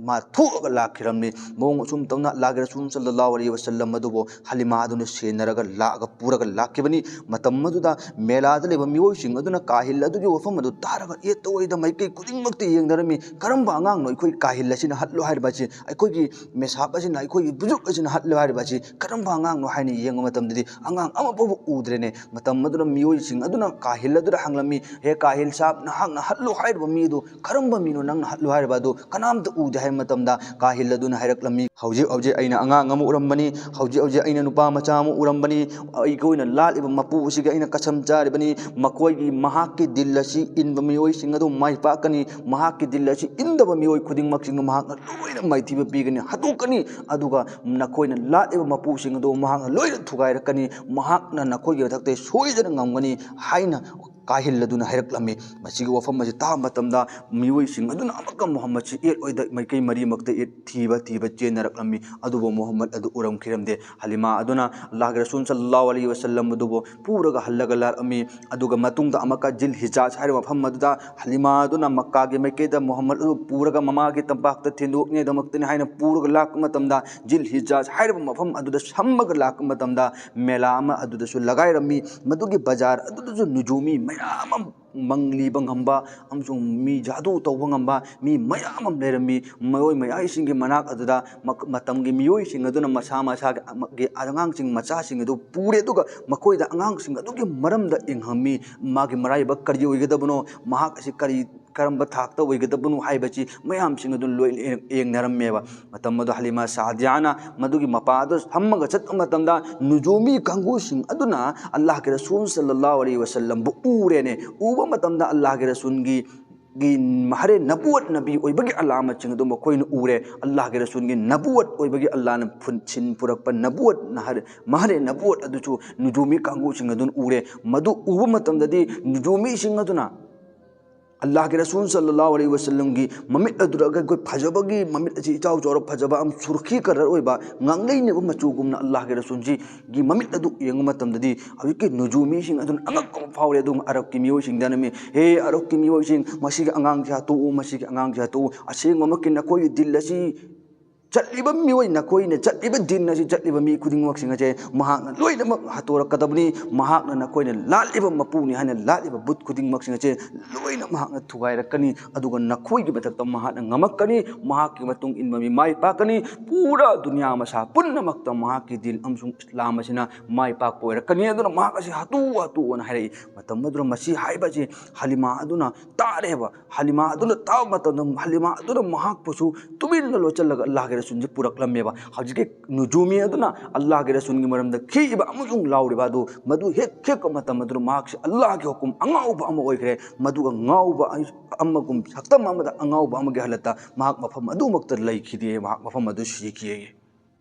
ꯃꯥ ꯊꯣꯛꯑꯒ ꯂꯥꯛꯈꯤꯔꯝꯃꯤ꯫ ꯃꯑꯣꯡ ꯑꯁꯨꯝ ꯇꯧꯅ ꯑꯜꯂꯥꯍꯒꯤ ꯔꯁꯨꯜ ꯁꯜꯂꯜꯂꯥꯍꯨ ꯑꯂꯩꯍꯤ ꯋꯁꯜꯂꯝ ꯑꯗꯨꯕꯨ ꯍꯂꯤꯃꯥ ꯑꯗꯨꯅ ꯁꯦꯟꯅꯔꯒ ꯂꯥꯛꯑꯒ ꯄꯨꯔꯒ ꯂꯥꯛꯈꯤꯕꯅꯤ꯫ ꯃꯇꯝ ꯑꯗꯨꯗ ꯃꯦꯂꯥꯗ ꯂꯩꯕ ꯃꯤꯑꯣꯏꯁꯤꯡ ꯑꯗꯨꯅ ꯀꯥꯍꯤꯜ ꯑꯗꯨꯒꯤ ꯋꯥꯐꯝ ꯑꯗꯨ ꯇꯥꯔꯒ ꯌꯦꯠꯇ ꯑꯣꯏꯗ ꯃꯥꯏꯀꯩ ꯈꯨꯗꯤꯡꯃꯛꯇ ꯌꯦꯡꯅꯔꯝꯃꯤ꯫ "ꯀꯔꯝꯕ ꯑꯉꯥꯡꯅꯣ ꯑꯩꯈꯣꯏ ꯀꯥꯍꯤꯜ ꯑꯁꯤꯅ ꯍꯠꯂꯣ ꯍꯥꯏꯔꯤꯕ ꯑꯁꯤ? ꯑꯩꯈꯣꯏꯒꯤ ꯃꯦꯁꯥꯞ ꯑꯁꯤꯅ, ꯑꯩꯈꯣꯏꯒꯤ ꯕꯨꯖꯨꯛ ꯑꯁꯤꯅ ꯍꯠꯂꯣ ꯍꯥꯏꯔꯤꯕ ꯑꯁꯤ ꯀꯔꯝꯕ ꯑꯉꯥꯡꯅꯣ?" ꯍꯥꯏꯅ ꯌꯦꯡꯕ ꯃꯇꯝꯗꯗꯤ ꯑꯉꯥꯡ ꯑꯃꯐꯥꯎꯕ ꯎꯗ꯭ꯔꯦꯅꯦ꯫ ꯃꯇꯝ ꯑꯗꯨꯗ ꯃꯤꯑꯣꯏꯁꯤꯡ ꯑꯗꯨꯅ ꯀꯥꯍꯤꯜ ꯑꯗꯨꯗ ꯍꯪꯂꯝꯃꯤ, "ꯍꯦ ꯀꯥꯍꯤꯜ ꯁꯥꯍꯕ, ꯅꯍꯥꯛꯅ ꯍꯠꯂꯣ ꯍꯥꯏꯔꯤꯕ ꯃꯤ ꯑꯗꯨ ꯀꯔꯝꯕ ꯃꯤꯅꯣ ꯅꯪꯅ ꯍꯠꯂꯣ ꯍꯥꯏꯔꯤꯕ ꯑꯗꯨ?" ꯀꯅꯥꯝꯇ ꯎꯗꯦ ꯍꯥꯏꯕ ꯃꯇꯝꯗ ꯀꯥꯍꯤꯜ ꯑꯗꯨꯅ ꯍꯥꯏꯔꯛꯂꯝꯃꯤ, "ꯍꯧꯖꯤꯛ ꯍꯧꯖꯤꯛ ꯑꯩꯅ ꯑꯉꯥꯡ ꯑꯃ ꯎꯔꯝꯕꯅꯤ, ꯍꯧꯖꯤꯛ ꯍꯧꯖꯤꯛ ꯑꯩꯅ ꯅꯨꯄꯥ ꯃꯆꯥ ꯑꯃ ꯎꯔꯝꯕꯅꯤ, ꯑꯩꯈꯣꯏꯅ ꯂꯥꯠꯂꯤꯕ ꯃꯄꯨ ꯑꯁꯤꯒ ꯑꯩꯅ ꯀꯁꯝ ꯆꯥꯔꯤꯕꯅꯤ, ꯃꯈꯣꯏꯒꯤ, ꯃꯍꯥꯛꯀꯤ ꯗꯤꯜ ꯑꯁꯤ ꯏꯟꯕ ꯃꯤꯑꯣꯏꯁꯤꯡ ꯑꯗꯨ ꯃꯥꯏ ꯄꯥꯛꯀꯅꯤ, ꯃꯍꯥꯛꯀꯤ ꯗꯤꯜ ꯑꯁꯤ ꯏꯟꯗꯕ ꯃꯤꯑꯣꯏ ꯈꯨꯗꯤꯡꯃꯛꯁꯤꯡꯗꯨ ꯃꯍꯥꯛꯅ ꯂꯣꯏꯅ ꯃꯥꯏꯊꯤꯕ ꯄꯤꯒꯅꯤ, ꯍꯥꯠꯇꯣꯛꯀꯅꯤ, ꯑꯗꯨꯒ ꯅꯈꯣꯏꯅ ꯂꯥꯠꯂꯤꯕ ꯃꯄꯨꯁꯤꯡ ꯑꯗꯨ ꯃꯍꯥꯛꯅ ꯂꯣꯏꯅ ꯊꯨꯒꯥꯏꯔꯛꯀꯅꯤ, ꯃꯍꯥꯛꯅ ꯅꯈꯣꯏꯒꯤ ꯃꯊꯛꯇ ꯁꯣꯏꯗꯅ ꯉꯝꯒꯅꯤ" ꯍꯥꯏꯅ ꯀꯥꯏꯍꯜꯂꯗꯨꯅ ꯍꯥꯏꯔꯛꯂꯝꯃꯤ꯫ ꯃꯁꯤꯒꯤ ꯋꯥꯐꯝ ꯑꯁꯤ ꯇꯥꯕ ꯃꯇꯝꯗ ꯃꯤꯑꯣꯏꯁꯤꯡ ꯑꯗꯨꯅ ꯑꯃꯨꯛꯀ ꯃꯨꯍꯝꯃꯗꯁꯤ ꯌꯦꯠꯂꯣꯏꯗ ꯃꯥꯏꯀꯩ ꯃꯔꯤꯃꯛꯇ ꯌꯦꯠ-, ꯊꯤꯕ ꯊꯤꯕ ꯆꯦꯟꯅꯔꯛꯂꯝꯃꯤ꯫ ꯑꯗꯨꯕꯨ ꯃꯨꯍꯝꯃꯗ ꯑꯗꯨ ꯎꯔꯝꯈꯤꯔꯝꯗꯦ꯫ ꯍꯂꯤꯃꯥ ꯑꯗꯨꯅ ꯑꯜꯂꯥꯍꯒꯤ ꯔꯁꯨꯜ ꯁꯜꯂꯜꯂꯥꯍꯨ ꯑꯂꯩꯍꯤ ꯋꯁꯜꯂꯝ ꯑꯗꯨꯕꯨ ꯄꯨꯔꯒ ꯍꯜꯂꯒ ꯂꯥꯛꯂꯝꯃꯤ꯫ ꯑꯗꯨꯒ ꯃꯇꯨꯡꯗ ꯑꯃꯨꯛꯀ ꯖꯤꯜ ꯍꯤꯖꯥꯖ ꯍꯥꯏꯔꯤꯕ ꯃꯐꯝ ꯑꯗꯨꯗ ꯍꯂꯤꯃꯥ ꯑꯗꯨꯅ ꯃꯛꯀꯥꯒꯤ ꯃꯥꯏꯀꯩꯗ ꯃꯨꯍꯝꯃꯗ ꯑꯗꯨ ꯄꯨꯔꯒ ꯃꯃꯥꯒꯤ ꯇꯝꯄꯥꯛꯇ ꯊꯤꯟꯗꯣꯛꯅꯤꯡꯉꯥꯏꯗꯃꯛꯇꯅꯤ ꯍꯥꯏꯅ ꯄꯨꯔꯒ ꯂꯥꯛꯄ ꯃꯇꯝꯗ, ꯖꯤꯜ ꯍꯤꯖꯥꯖ ꯍꯥꯏꯔꯤꯕ ꯃꯐꯝ ꯑꯗꯨꯗ ꯁꯝꯃꯒ ꯂꯥꯛꯄ ꯃꯇꯝꯗ, ꯃꯦꯂꯥ ꯑꯃ ꯑꯗꯨꯗꯁꯨ ꯂꯒꯥꯏꯔꯝꯃꯤ꯫ ꯃꯗꯨꯒꯤ ꯕꯖꯥꯔ ꯑꯗꯨꯗꯁꯨ ꯅꯨꯖꯨꯃꯤ ꯃꯌꯥꯝ ꯑꯃ, ꯃꯪꯂꯤꯕ ꯉꯝꯕ ꯑꯃꯁꯨꯡ ꯃꯤ ꯖꯥꯗꯨ ꯇꯧꯕ ꯉꯝꯕ ꯃꯤ ꯃꯌꯥꯝ ꯑꯃ ꯂꯩꯔꯝꯃꯤ꯫ ꯃꯤꯑꯣꯏ ꯃꯌꯥꯏꯁꯤꯡꯒꯤ ꯃꯅꯥꯛ ꯑꯗꯨꯗ ꯃꯛ-, ꯃꯇꯝꯒꯤ ꯃꯤꯑꯣꯏꯁꯤꯡ ꯑꯗꯨꯅ ꯃꯁꯥ ꯃꯁꯥꯒꯤ ꯑꯃ-, ꯒꯤ ꯑꯉꯥꯡꯁꯤꯡ, ꯃꯆꯥꯁꯤꯡ ꯑꯗꯨ ꯄꯨꯔꯦ, ꯑꯗꯨꯒ ꯃꯈꯣꯏꯗ ꯑꯉꯥꯡꯁꯤꯡ ꯑꯗꯨꯒꯤ ꯃꯔꯝꯗ ꯏꯪꯍꯝꯃꯤ꯫ ꯃꯥꯒꯤ ꯃꯔꯥꯏꯕꯛ ꯀꯔꯤ ꯑꯣꯏꯒꯗꯕꯅꯣ, ꯃꯍꯥꯛ ꯑꯁꯤ ꯀꯔꯤ, ꯀꯔꯝꯕ ꯊꯥꯛꯇ ꯑꯣꯏꯒꯗꯕꯅꯣ ꯍꯥꯏꯕꯁꯤ ꯃꯌꯥꯝꯁꯤꯡ ꯑꯗꯨ ꯂꯣꯏ ꯌꯦꯡ-, ꯌꯦꯡꯅꯔꯝꯃꯦꯕ꯫ ꯃꯇꯝ ꯑꯗꯨ ꯍꯂꯤꯃꯥ ꯁꯥꯗꯤꯌꯥꯅ ꯃꯗꯨꯒꯤ ꯃꯄꯥ ꯑꯗꯨ ꯐꯝꯃꯒ ꯆꯠꯄ ꯃꯇꯝꯗ, ꯅꯨꯖꯨꯃꯤ ꯀꯥꯡꯕꯨꯁꯤꯡ ꯑꯗꯨꯅ ꯑꯜꯂꯥꯍꯒꯤ ꯔꯁꯨꯜ ꯁꯜꯂꯜꯂꯥꯍꯨ ꯑꯂꯩꯍꯤ ꯋꯁꯜꯂꯝꯕꯨ ꯎꯔꯦꯅꯦ꯫ ꯎꯕ ꯃꯇꯝꯗ ꯑꯜꯂꯥꯍꯒꯤ ꯔꯁꯨꯜꯒꯤ, ꯒꯤ ꯃꯍꯔꯦ ꯅꯕꯨꯋꯠ, ꯅꯕꯤ ꯑꯣꯏꯕꯒꯤ ꯑꯂꯥꯃꯠꯁꯤꯡ ꯑꯗꯨ ꯃꯈꯣꯏꯅ ꯎꯔꯦ꯫ ꯑꯜꯂꯥꯍꯒꯤ ꯔꯁꯨꯜꯒꯤ ꯅꯕꯨꯋꯠ ꯑꯣꯏꯕꯒꯤ, ꯑꯜꯂꯥꯍꯅ ꯐꯨꯟ-, ꯁꯤꯟ ꯄꯨꯔꯛꯄ ꯅꯕꯨꯋꯠ, ꯅꯍꯔ-, ꯃꯍꯔꯦ ꯅꯕꯨꯋꯠ ꯑꯗꯨꯁꯨ ꯅꯨꯖꯨꯃꯤ ꯀꯥꯡꯕꯨꯁꯤꯡ ꯑꯗꯨꯅ ꯎꯔꯦ꯫ ꯃꯗꯨ ꯎꯕ ꯃꯇꯝꯗꯗꯤ ꯅꯨꯖꯨꯃꯤꯁꯤꯡ ꯑꯗꯨꯅ ꯑꯜꯂꯥꯍꯒꯤ ꯔꯁꯨꯜ ꯁꯜꯂꯜꯂꯥꯍꯨ ꯑꯂꯩꯍꯤ ꯋꯁꯜꯂꯝꯒꯤ ꯃꯃꯤꯠ ꯑꯗꯨꯗ ꯑꯩꯈꯣꯏ ꯐꯖꯕꯒꯤ ꯃꯃꯤꯠ ꯑꯁꯤ ꯏꯆꯥꯎ ꯆꯥꯎꯔ ꯐꯖꯕ ꯑꯃ ꯁꯨꯔꯈꯤ ꯀꯂꯔ ꯑꯣꯏꯕ ꯉꯥꯡꯂꯩꯅꯕ ꯃꯆꯨꯒꯨꯝꯅ ꯑꯜꯂꯥꯍꯒꯤ ꯔꯁꯨꯜꯁꯤꯒꯤ ꯃꯃꯤꯠ ꯑꯗꯨ ꯌꯦꯡꯕ ꯃꯇꯝꯗꯗꯤ ꯍꯧꯖꯤꯛꯀꯤ ꯅꯨꯖꯨꯃꯤꯁꯤꯡ ꯑꯗꯨꯅ ꯑꯉꯛꯄ ꯑꯃ ꯐꯥꯎꯔꯦ꯫ ꯑꯗꯨꯒ ꯑꯔꯕꯀꯤ ꯃꯤꯑꯣꯏꯁꯤꯡꯗꯅ ꯃꯤ, "ꯍꯦ ꯑꯔꯕꯀꯤ ꯃꯤꯑꯣꯏꯁꯤꯡ, ꯃꯁꯤꯒꯤ ꯑꯉꯥꯡꯁꯤ ꯍꯥꯠꯇꯣꯛꯎ, ꯃꯁꯤꯒꯤ ꯑꯉꯥꯡꯁꯤ ꯍꯥꯠꯇꯣꯛꯎ꯫ ꯑꯁꯦꯡꯕꯃꯛꯀꯤ ꯅꯈꯣꯏꯒꯤ ꯗꯤꯜ ꯑꯁꯤ ꯆꯠꯂꯤꯕ ꯃꯤꯑꯣꯏ ꯅꯈꯣꯏꯅ ꯆꯠꯂꯤꯕ ꯗꯤꯟ ꯑꯁꯤ ꯆꯠꯂꯤꯕ ꯃꯤ ꯈꯨꯗꯤꯡꯃꯛꯁꯤꯡ ꯑꯁꯦ ꯃꯍꯥꯛꯅ ꯂꯣꯏꯅꯃꯛ ꯍꯥꯠꯇꯣꯔꯛꯀꯗꯕꯅꯤ꯫ ꯃꯍꯥꯛꯅ ꯅꯈꯣꯏꯅ ꯂꯥꯠꯂꯤꯕ ꯃꯄꯨꯅꯤ ꯍꯥꯏꯅ ꯂꯥꯠꯂꯤꯕ ꯕꯨꯠ ꯈꯨꯗꯤꯡꯃꯛꯁꯤꯡ ꯑꯁꯦ ꯂꯣꯏꯅ ꯃꯍꯥꯛꯅ ꯊꯨꯒꯥꯏꯔꯛꯀꯅꯤ꯫ ꯑꯗꯨꯒ ꯅꯈꯣꯏꯒꯤ ꯃꯊꯛꯇ ꯃꯍꯥꯛꯅ ꯉꯝꯃꯛꯀꯅꯤ꯫ ꯃꯍꯥꯛꯀꯤ ꯃꯇꯨꯡ ꯏꯟꯕ ꯃꯤ ꯃꯥꯏ ꯄꯥꯛꯀꯅꯤ꯫ ꯄꯨꯔꯥ ꯗꯨꯅꯤꯌꯥ ꯃꯁꯥ ꯄꯨꯝꯅꯃꯛꯇ ꯃꯍꯥꯛꯀꯤ ꯗꯤꯟ ꯑꯃꯁꯨꯡ ꯏꯁꯂꯥꯝ ꯑꯁꯤꯅ ꯃꯥꯏ ꯄꯥꯛꯄ ꯑꯣꯏꯔꯛꯀꯅꯤ꯫ ꯑꯗꯨꯅ ꯃꯍꯥꯛ ꯑꯁꯤ ꯍꯥꯠꯇꯣꯛꯎ, ꯍꯥꯠꯇꯣꯛꯎꯅ ꯍꯥꯏꯔꯛꯏ꯫ ꯃꯇꯝ ꯑꯗꯨꯗ ꯃꯁꯤ ꯍꯥꯏꯕ ꯑꯁꯤ ꯍꯂꯤꯃꯥ ꯑꯗꯨꯅ ꯇꯥꯔꯦꯕ꯫ ꯍꯂꯤꯃꯥ ꯑꯗꯨꯅ ꯇꯥꯕ ꯃꯇꯝꯗ ꯍꯂꯤꯃꯥ ꯑꯗꯨꯅ ꯃꯍꯥꯛꯄꯨꯁꯨ ꯇꯨꯃꯤꯟꯅ ꯂꯣꯠꯁꯤꯜꯂꯒ ꯑꯜꯂꯥꯍꯒꯤ ꯔꯁꯨꯜꯁꯤ ꯄꯨꯔꯛꯂꯝꯃꯦꯕ꯫ ꯍꯧꯖꯤꯛꯀꯤ ꯅꯨꯖꯨꯃꯤ ꯑꯗꯨꯅ ꯑꯜꯂꯥꯍꯒꯤ ꯔꯁꯨꯜꯒꯤ ꯃꯔꯝꯗ ꯈꯤꯛꯏꯕ ꯑꯃꯁꯨꯡ ꯂꯥꯎꯔꯤꯕ ꯑꯗꯨ, ꯃꯗꯨ ꯍꯦꯛ ꯈꯤꯛꯄ ꯃꯇꯝ ꯑꯗꯨꯗ ꯃꯍꯥꯛꯁꯤ ꯑꯜꯂꯥꯍꯒꯤ ꯍꯨꯀꯨꯝ ꯑꯉꯥꯎꯕ ꯑꯃ ꯑꯣꯏꯈ꯭ꯔꯦ꯫ ꯃꯗꯨꯒ ꯉꯥꯎꯕ ꯑꯃꯒꯨꯝ, ꯁꯛꯇꯝ ꯑꯃꯗ ꯑꯉꯥꯎꯕ ꯑꯃꯒꯤ ꯍꯥꯂꯠꯇ ꯃꯍꯥꯛ ꯃꯐꯝ ꯑꯗꯨꯃꯛꯇ ꯂꯩꯈꯤꯗꯦ, ꯃꯍꯥꯛ ꯃꯐꯝ ꯑꯗꯨ ꯁꯤꯈꯤ꯫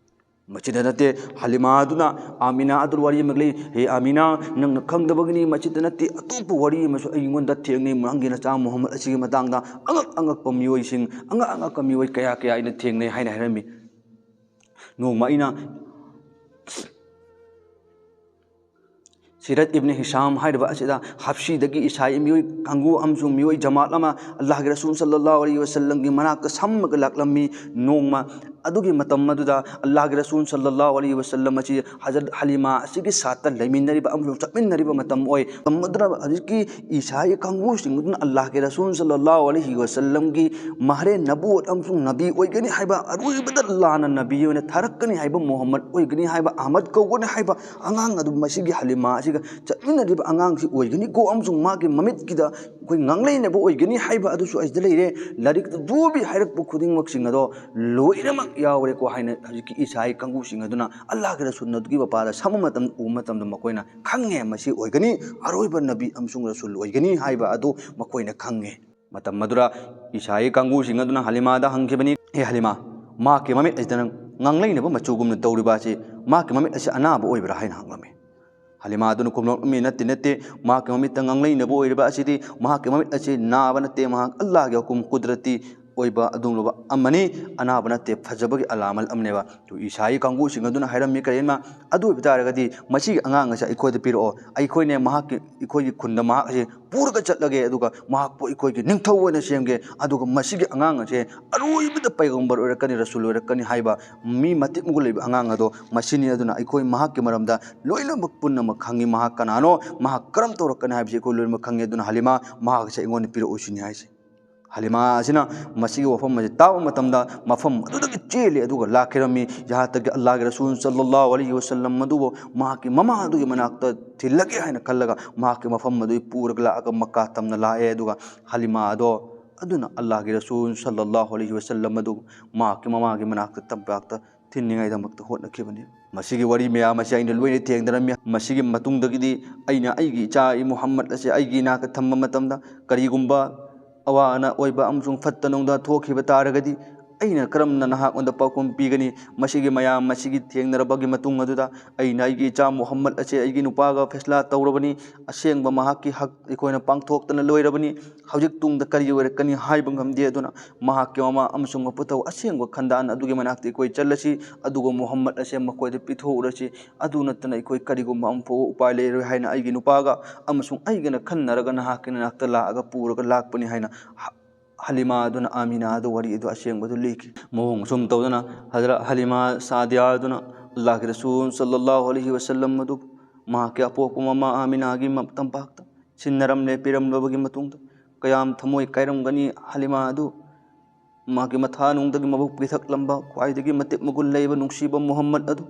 ꯃꯁꯤꯗ ꯅꯠꯇꯦ, ꯍꯂꯤꯃꯥ ꯑꯗꯨꯅ ꯑꯥꯃꯤꯅꯥ ꯑꯗꯨ ꯋꯥꯔꯤ ꯑꯃ ꯂꯩ, "ꯍꯦ ꯑꯥꯃꯤꯅꯥ, ꯅꯪꯅ ꯈꯪꯗꯕꯒꯤꯅꯤ, ꯃꯁꯤꯗ ꯅꯠꯇꯦ, ꯑꯇꯣꯞꯄ ꯋꯥꯔꯤ ꯑꯃꯁꯨ ꯑꯩꯉꯣꯟꯗ ꯊꯦꯡꯅꯩ, ꯅꯪꯒꯤ ꯅꯆꯥ ꯃꯨꯍꯝꯃꯗ ꯑꯁꯤꯒꯤ ꯃꯇꯥꯡꯗ ꯑꯉꯛ ꯑꯉꯛꯄ ꯃꯤꯑꯣꯏꯁꯤꯡ, ꯑꯉꯛ ꯑꯉꯛꯄ ꯃꯤꯑꯣꯏ ꯀꯌꯥ ꯀꯌꯥ ꯑꯩꯅ ꯊꯦꯡꯅꯩ" ꯍꯥꯏꯅ ꯍꯥꯏꯔꯝꯃꯤ꯫ ꯅꯣꯡꯃ ꯑꯩꯅ ꯁꯤꯔꯠ ꯏꯕꯅꯤ ꯍꯤꯁꯥꯝ ꯍꯥꯏꯔꯤꯕ ꯑꯁꯤꯗ ꯍꯞꯁꯤꯗꯒꯤ ꯏꯁꯥꯏ ꯃꯤꯑꯣꯏ ꯀꯥꯡꯕꯨ ꯑꯃꯁꯨꯡ ꯃꯤꯑꯣꯏ ꯖꯃꯥꯠ ꯑꯃ ꯑꯜꯂꯥꯍꯒꯤ ꯔꯁꯨꯜ ꯁꯜꯂꯜꯂꯥꯍꯨ ꯑꯂꯩꯍꯤ ꯋꯥꯁꯜꯂꯝꯒꯤ ꯃꯅꯥꯛꯇ ꯁꯝꯃꯒ ꯂꯥꯛꯂꯝꯃꯤ꯫ ꯅꯣꯡꯃ ꯑꯗꯨꯒꯤ ꯃꯇꯝ ꯑꯗꯨꯗ ꯑꯜꯂꯥꯍꯒꯤ ꯔꯁꯨꯜ ꯁꯜꯂꯜꯂꯥꯍꯨ ꯑꯂꯩꯍꯤ ꯋꯥꯁꯜꯂꯝ ꯑꯁꯤ ꯍꯖꯔꯠ ꯍꯂꯤꯃꯥ ꯑꯁꯤꯒꯤ ꯁꯥꯠꯇ ꯂꯩꯃꯤꯟꯅꯔꯤꯕ ꯑꯃꯁꯨꯡ ꯆꯠꯃꯤꯟꯅꯔꯤꯕ ꯃꯇꯝ ꯑꯣꯏ꯫ ꯃꯇꯝ ꯑꯗꯨꯗ ꯍꯧꯖꯤꯛꯀꯤ ꯏꯁꯥꯏ ꯀꯥꯡꯕꯨꯁꯤꯡ ꯑꯗꯨꯅ ꯑꯜꯂꯥꯍꯒꯤ ꯔꯁꯨꯜ ꯁꯜꯂꯜꯂꯥꯍꯨ ꯑꯂꯩꯍꯤ ꯋꯥꯁꯜꯂꯝꯒꯤ ꯃꯍꯔꯦ ꯅꯕꯨꯋꯠ ꯑꯃꯁꯨꯡ ꯅꯕꯤ ꯑꯣꯏꯒꯅꯤ ꯍꯥꯏꯕ, ꯑꯔꯣꯏꯕꯗ ꯂꯥꯟꯅ ꯅꯕꯤ ꯑꯣꯏꯅ ꯊꯥꯔꯛꯀꯅꯤ ꯍꯥꯏꯕ, ꯃꯨꯍꯝꯃꯗ ꯑꯣꯏꯒꯅꯤ ꯍꯥꯏꯕ, ꯑꯍꯃꯗ ꯀꯧꯒꯅꯤ ꯍꯥꯏꯕ ꯑꯉꯥꯡ ꯑꯗꯨ, ꯃꯁꯤꯒꯤ ꯍꯂꯤꯃꯥ ꯑꯁꯤꯒ ꯆꯠꯃꯤꯟꯅꯔꯤꯕ ꯑꯉꯥꯡꯁꯤ ꯑꯣꯏꯒꯅꯤꯀꯣ, ꯑꯃꯁꯨꯡ ꯃꯥꯒꯤ ꯃꯃꯤꯠꯀꯤꯗ ꯑꯩꯈꯣꯏ ꯉꯥꯡꯂꯩꯅꯕ ꯑꯣꯏꯒꯅꯤ ꯍꯥꯏꯕ ꯑꯗꯨꯁꯨ ꯑꯁꯤꯗ ꯂꯩꯔꯦ꯫ ꯂꯥꯏꯔꯤꯛꯇ ꯖꯨꯕꯤ ꯍꯥꯏꯔꯛꯄ ꯈꯨꯗꯤꯡꯃꯛꯁꯤꯡ ꯑꯗꯣ ꯂꯣꯏꯅꯃꯛ ꯌꯥꯎꯔꯦꯀꯣ ꯍꯥꯏꯅ ꯍꯧꯖꯤꯛꯀꯤ ꯏꯁꯥꯏ ꯀꯥꯡꯕꯨꯁꯤꯡ ꯑꯗꯨꯅ ꯑꯜꯂꯥꯍꯒꯤ ꯔꯁꯨꯜ ꯑꯗꯨꯒꯤ ꯃꯄꯥꯗ ꯁꯝꯕ ꯃꯇꯝ, ꯎꯕ ꯃꯇꯝꯗ ꯃꯈꯣꯏꯅ ꯈꯪꯉꯦ, ꯃꯁꯤ ꯑꯣꯏꯒꯅꯤ, ꯑꯔꯣꯏꯕ ꯅꯕꯤ ꯑꯃꯁꯨꯡ ꯔꯁꯨꯜ ꯑꯣꯏꯒꯅꯤ ꯍꯥꯏꯕ ꯑꯗꯨ ꯃꯈꯣꯏꯅ ꯈꯪꯉꯦ꯫ ꯃꯇꯝ ꯑꯗꯨꯗ ꯏꯁꯥꯏ ꯀꯥꯡꯕꯨꯁꯤꯡ ꯑꯗꯨꯅ ꯍꯂꯤꯃꯥꯗ ꯍꯪꯈꯤꯕꯅꯤ, "ꯍꯦ ꯍꯂꯤꯃꯥ, ꯃꯍꯥꯛꯀꯤ ꯃꯃꯤꯠ ꯑꯁꯤꯗ ꯅꯪ ꯉꯥꯡꯂꯩꯅꯕ ꯃꯆꯨꯒꯨꯝꯅ ꯇꯧꯔꯤꯕ ꯑꯁꯤ ꯃꯍꯥꯛꯀꯤ ꯃꯃꯤꯠ ꯑꯁꯤ ꯑꯅꯥꯕ ꯑꯣꯏꯕ꯭ꯔꯥ?" ꯍꯥꯏꯅ ꯍꯪꯂꯝꯃꯤ꯫ ꯍꯂꯤꯃꯥ ꯑꯗꯨꯅ ꯈꯨꯝꯂꯛꯂꯝꯃꯤ, "ꯅꯠꯇꯦ, ꯅꯠꯇꯦ, ꯃꯍꯥꯛꯀꯤ ꯃꯃꯤꯠꯇ ꯉꯥꯡꯂꯩꯅꯕ ꯑꯣꯏꯔꯤꯕ ꯑꯁꯤꯗꯤ ꯃꯍꯥꯛꯀꯤ ꯃꯃꯤꯠ ꯑꯁꯤ ꯅꯥꯕ ꯅꯠꯇꯦ, ꯃꯍꯥꯛ ꯑꯜꯂꯥꯍꯒꯤ ꯍꯨꯀꯨꯝ ꯀꯨꯗꯔꯇꯤ ꯑꯣꯏꯕ ꯑꯗꯨꯒꯨꯝꯂꯕ ꯑꯃꯅꯤ, ꯑꯅꯥꯕ ꯅꯠꯇꯦ, ꯐꯖꯕꯒꯤ ꯑꯂꯥꯃꯜ ꯑꯃꯅꯦꯕ"꯫ ꯑꯗꯨ ꯏꯁꯥꯏ ꯀꯥꯡꯕꯨꯁꯤꯡ ꯑꯗꯨꯅ ꯍꯥꯏꯔꯝꯃꯤ, "ꯀꯔꯤꯒꯨꯝꯕ ꯑꯗꯨ ꯑꯣꯏꯕ ꯇꯥꯔꯒꯗꯤ ꯃꯁꯤꯒꯤ ꯑꯉꯥꯡ ꯑꯁꯦ ꯑꯩꯈꯣꯏꯗ ꯄꯤꯔꯛꯑꯣ, ꯑꯩꯈꯣꯏꯅꯦ ꯃꯍꯥꯛꯀꯤ, ꯑꯩꯈꯣꯏꯒꯤ ꯈꯨꯟꯗ ꯃꯍꯥꯛ ꯑꯁꯤ ꯄꯨꯔꯒ ꯆꯠꯂꯒꯦ, ꯑꯗꯨꯒ ꯃꯍꯥꯛꯄꯨ ꯑꯩꯈꯣꯏꯒꯤ ꯅꯤꯡꯊꯧ ꯑꯣꯏꯅ ꯁꯦꯝꯒꯦ, ꯑꯗꯨꯒ ꯃꯁꯤꯒꯤ ꯑꯉꯥꯡ ꯑꯁꯦ ꯑꯔꯣꯏꯕꯗ ꯄꯩꯒꯝꯕꯔ ꯑꯣꯏꯔꯛꯀꯅꯤ, ꯔꯁꯨꯜ ꯑꯣꯏꯔꯛꯀꯅꯤ ꯍꯥꯏꯕ ꯃꯤ ꯃꯇꯤꯛ ꯃꯒꯨꯟ ꯂꯩꯕ ꯑꯉꯥꯡ ꯑꯗꯣ ꯃꯁꯤꯅꯤ꯫ ꯑꯗꯨꯅ ꯑꯩꯈꯣꯏ ꯃꯍꯥꯛꯀꯤ ꯃꯔꯝꯗ ꯂꯣꯏꯅꯃꯛ ꯄꯨꯝꯅꯃꯛ ꯈꯪꯉꯤ, ꯃꯍꯥꯛ ꯀꯅꯥꯅꯣ, ꯃꯍꯥꯛ ꯀꯔꯝ ꯇꯧꯔꯛꯀꯅꯤ ꯍꯥꯏꯕꯁꯤ ꯑꯩꯈꯣꯏ ꯂꯣꯏꯅꯃꯛ ꯈꯪꯉꯤ꯫ ꯑꯗꯨꯅ ꯍꯂꯤꯃꯥ, ꯃꯍꯥꯛ ꯑꯁꯦ ꯑꯩꯉꯣꯟꯗ ꯄꯤꯔꯛꯎ" ꯁꯤꯅꯤ ꯍꯥꯏꯁꯦ꯫ ꯍꯂꯤꯃꯥ ꯑꯁꯤꯅ ꯃꯁꯤꯒꯤ ꯋꯥꯐꯝ ꯑꯁꯤ ꯇꯥꯕ ꯃꯇꯝꯗ ꯃꯐꯝ ꯑꯗꯨꯗꯒꯤ ꯆꯦꯜꯂꯤ, ꯑꯗꯨꯒ ꯂꯥꯛꯈꯤꯔꯝꯃꯤ꯫ ꯌꯍꯥꯟ ꯇꯛꯀꯤ ꯑꯜꯂꯥꯍꯒꯤ ꯔꯁꯨꯜ ꯁꯜꯂꯜꯂꯥꯍꯨ ꯑꯂꯩꯍꯤ ꯋꯥꯁꯜꯂꯝ ꯑꯗꯨꯕꯨ ꯃꯍꯥꯛꯀꯤ ꯃꯃꯥ ꯑꯗꯨꯒꯤ ꯃꯅꯥꯛꯇ ꯊꯤꯜꯂꯒꯦ ꯍꯥꯏꯅ ꯈꯜꯂꯒ ꯃꯍꯥꯛꯀꯤ ꯃꯐꯝ ꯑꯗꯨ ꯄꯨꯔꯒ ꯂꯥꯛꯑꯒ ꯃꯛꯀꯥ ꯇꯝꯅ ꯂꯥꯛꯑꯦ꯫ ꯑꯗꯨꯒ ꯍꯂꯤꯃꯥ ꯑꯗꯣ ꯑꯗꯨꯅ ꯑꯜꯂꯥꯍꯒꯤ ꯔꯁꯨꯜ ꯁꯜꯂꯜꯂꯥꯍꯨ ꯑꯂꯩꯍꯤ ꯋꯥꯁꯜꯂꯝ ꯑꯗꯨ ꯃꯍꯥꯛꯀꯤ ꯃꯃꯥꯒꯤ ꯃꯅꯥꯛꯇ ꯇꯝꯄꯥꯛꯇ ꯊꯤꯟꯅꯤꯡꯉꯥꯏꯗꯃꯛꯇ ꯍꯣꯠꯅꯈꯤꯕꯅꯤ꯫ ꯃꯁꯤꯒꯤ ꯋꯥꯔꯤ ꯃꯌꯥꯝ ꯑꯁꯤ ꯑꯩꯅ ꯂꯣꯏꯅ ꯊꯦꯡꯅꯔꯝꯃꯤ꯫ ꯃꯁꯤꯒꯤ ꯃꯇꯨꯡꯗꯒꯤꯗꯤ ꯑꯩꯅ ꯑꯩꯒꯤ ꯏꯆꯥ ꯏ ꯃꯨꯍꯝꯃꯗ ꯑꯁꯤ ꯑꯩꯒꯤ ꯏꯅꯥꯛꯇ ꯊꯝꯕ ꯃꯇꯝꯗ ꯀꯔꯤꯒꯨꯝꯕ ꯑꯋꯥ ꯑꯅꯥ ꯑꯣꯏꯕ ꯑꯃꯁꯨꯡ ꯐꯠꯇ ꯅꯨꯡꯗ ꯊꯣꯛꯈꯤꯕ ꯇꯥꯔꯒꯗꯤ ꯑꯩꯅ ꯀꯔꯝꯅ ꯅꯍꯥꯛꯉꯣꯟꯗ ꯄꯥꯎꯈꯨꯝ ꯄꯤꯒꯅꯤ? ꯃꯁꯤꯒꯤ ꯃꯌꯥꯝ ꯑꯁꯤꯒꯤ ꯊꯦꯡꯅꯔꯕꯒꯤ ꯃꯇꯨꯡ ꯑꯗꯨꯗ ꯑꯩꯅ ꯑꯩꯒꯤ ꯏꯆꯥ ꯃꯨꯍꯝꯃꯗ ꯑꯁꯦ ꯑꯩꯒꯤ ꯅꯨꯄꯥꯒ ꯐꯦꯁꯂꯥ ꯇꯧꯔꯕꯅꯤ꯫ ꯑꯁꯦꯡꯕ ꯃꯍꯥꯛꯀꯤ ꯍꯛ ꯑꯩꯈꯣꯏꯅ ꯄꯥꯡꯊꯣꯛꯇꯅ ꯂꯣꯏꯔꯕꯅꯤ꯫ ꯍꯧꯖꯤꯛ ꯇꯨꯡꯗ ꯀꯔꯤ ꯑꯣꯏꯔꯛꯀꯅꯤ ꯍꯥꯏꯕ ꯉꯝꯗꯦ꯫ ꯑꯗꯨꯅ ꯃꯍꯥꯛꯀꯤ ꯃꯃꯥ ꯑꯃꯁꯨꯡ ꯃꯄꯨꯊꯧ ꯑꯁꯦꯡꯕ ꯈꯟꯗꯥꯟ ꯑꯗꯨꯒꯤ ꯃꯅꯥꯛꯇ ꯑꯩꯈꯣꯏ ꯆꯠꯂꯁꯤ, ꯑꯗꯨꯒ ꯃꯨꯍꯝꯃꯗ ꯑꯁꯦ ꯃꯈꯣꯏꯗ ꯄꯤꯊꯣꯛꯎꯔꯁꯤ꯫ ꯑꯗꯨ ꯅꯠꯇꯅ ꯑꯩꯈꯣꯏ ꯀꯔꯤꯒꯨꯝꯕ ꯑꯃ ꯐꯥꯎꯕ ꯎꯄꯥꯏ ꯂꯩꯔꯣꯏ ꯍꯥꯏꯅ ꯑꯩꯒꯤ ꯅꯨꯄꯥꯒ ꯑꯃꯁꯨꯡ ꯑꯩꯒꯅ ꯈꯟꯅꯔꯒ ꯅꯍꯥꯛꯀꯤ ꯅꯅꯥꯛꯇ ꯂꯥꯛꯑꯒ ꯄꯨꯔꯒ ꯂꯥꯛꯄꯅꯤ ꯍꯥꯏꯅ ꯍ-, ꯍꯂꯤꯃꯥ ꯑꯗꯨꯅ ꯑꯥꯃꯤꯅꯥ ꯑꯗꯨ ꯋꯥꯔꯤ ꯑꯗꯨ ꯑꯁꯦꯡꯕꯗꯨ ꯂꯤꯈꯤ꯫ ꯃꯑꯣꯡ ꯑꯁꯨꯝ ꯇꯧꯗꯅ ꯍꯖꯔꯠ ꯍꯂꯤꯃꯥ ꯁꯥꯗꯤꯌꯥ ꯑꯗꯨꯅ ꯑꯜꯂꯥꯍꯒꯤ ꯔꯁꯨꯜ ꯁꯜꯂꯜꯂꯥꯍꯨ ꯑꯂꯩꯍꯤ ꯋꯁꯜꯂꯝ ꯑꯗꯨ ꯃꯍꯥꯛꯀꯤ ꯑꯄꯣꯛꯄ ꯃꯃꯥ ꯑꯥꯃꯤꯅꯥꯒꯤ ꯃ-, ꯇꯝꯄꯥꯛꯇ ꯁꯤꯟꯅꯔꯝꯂꯦ꯫ ꯄꯤꯔꯝꯂꯕꯒꯤ ꯃꯇꯨꯡꯗ ꯀꯌꯥꯝ ꯊꯃꯣꯏ ꯀꯥꯏꯔꯝꯒꯅꯤ꯫ ꯍꯂꯤꯃꯥ ꯑꯗꯨ ꯃꯍꯥꯛꯀꯤ ꯃꯊꯥꯅꯨꯡꯗꯒꯤ ꯃꯕꯨꯛ ꯄꯤꯊꯛꯂꯝꯕ ꯈ꯭ꯋꯥꯏꯗꯒꯤ ꯃꯇꯤꯛ ꯃꯒꯨꯟ ꯂꯩꯕ ꯅꯨꯡꯁꯤꯕ ꯃꯨꯍꯝꯃꯗ ꯑꯗꯨ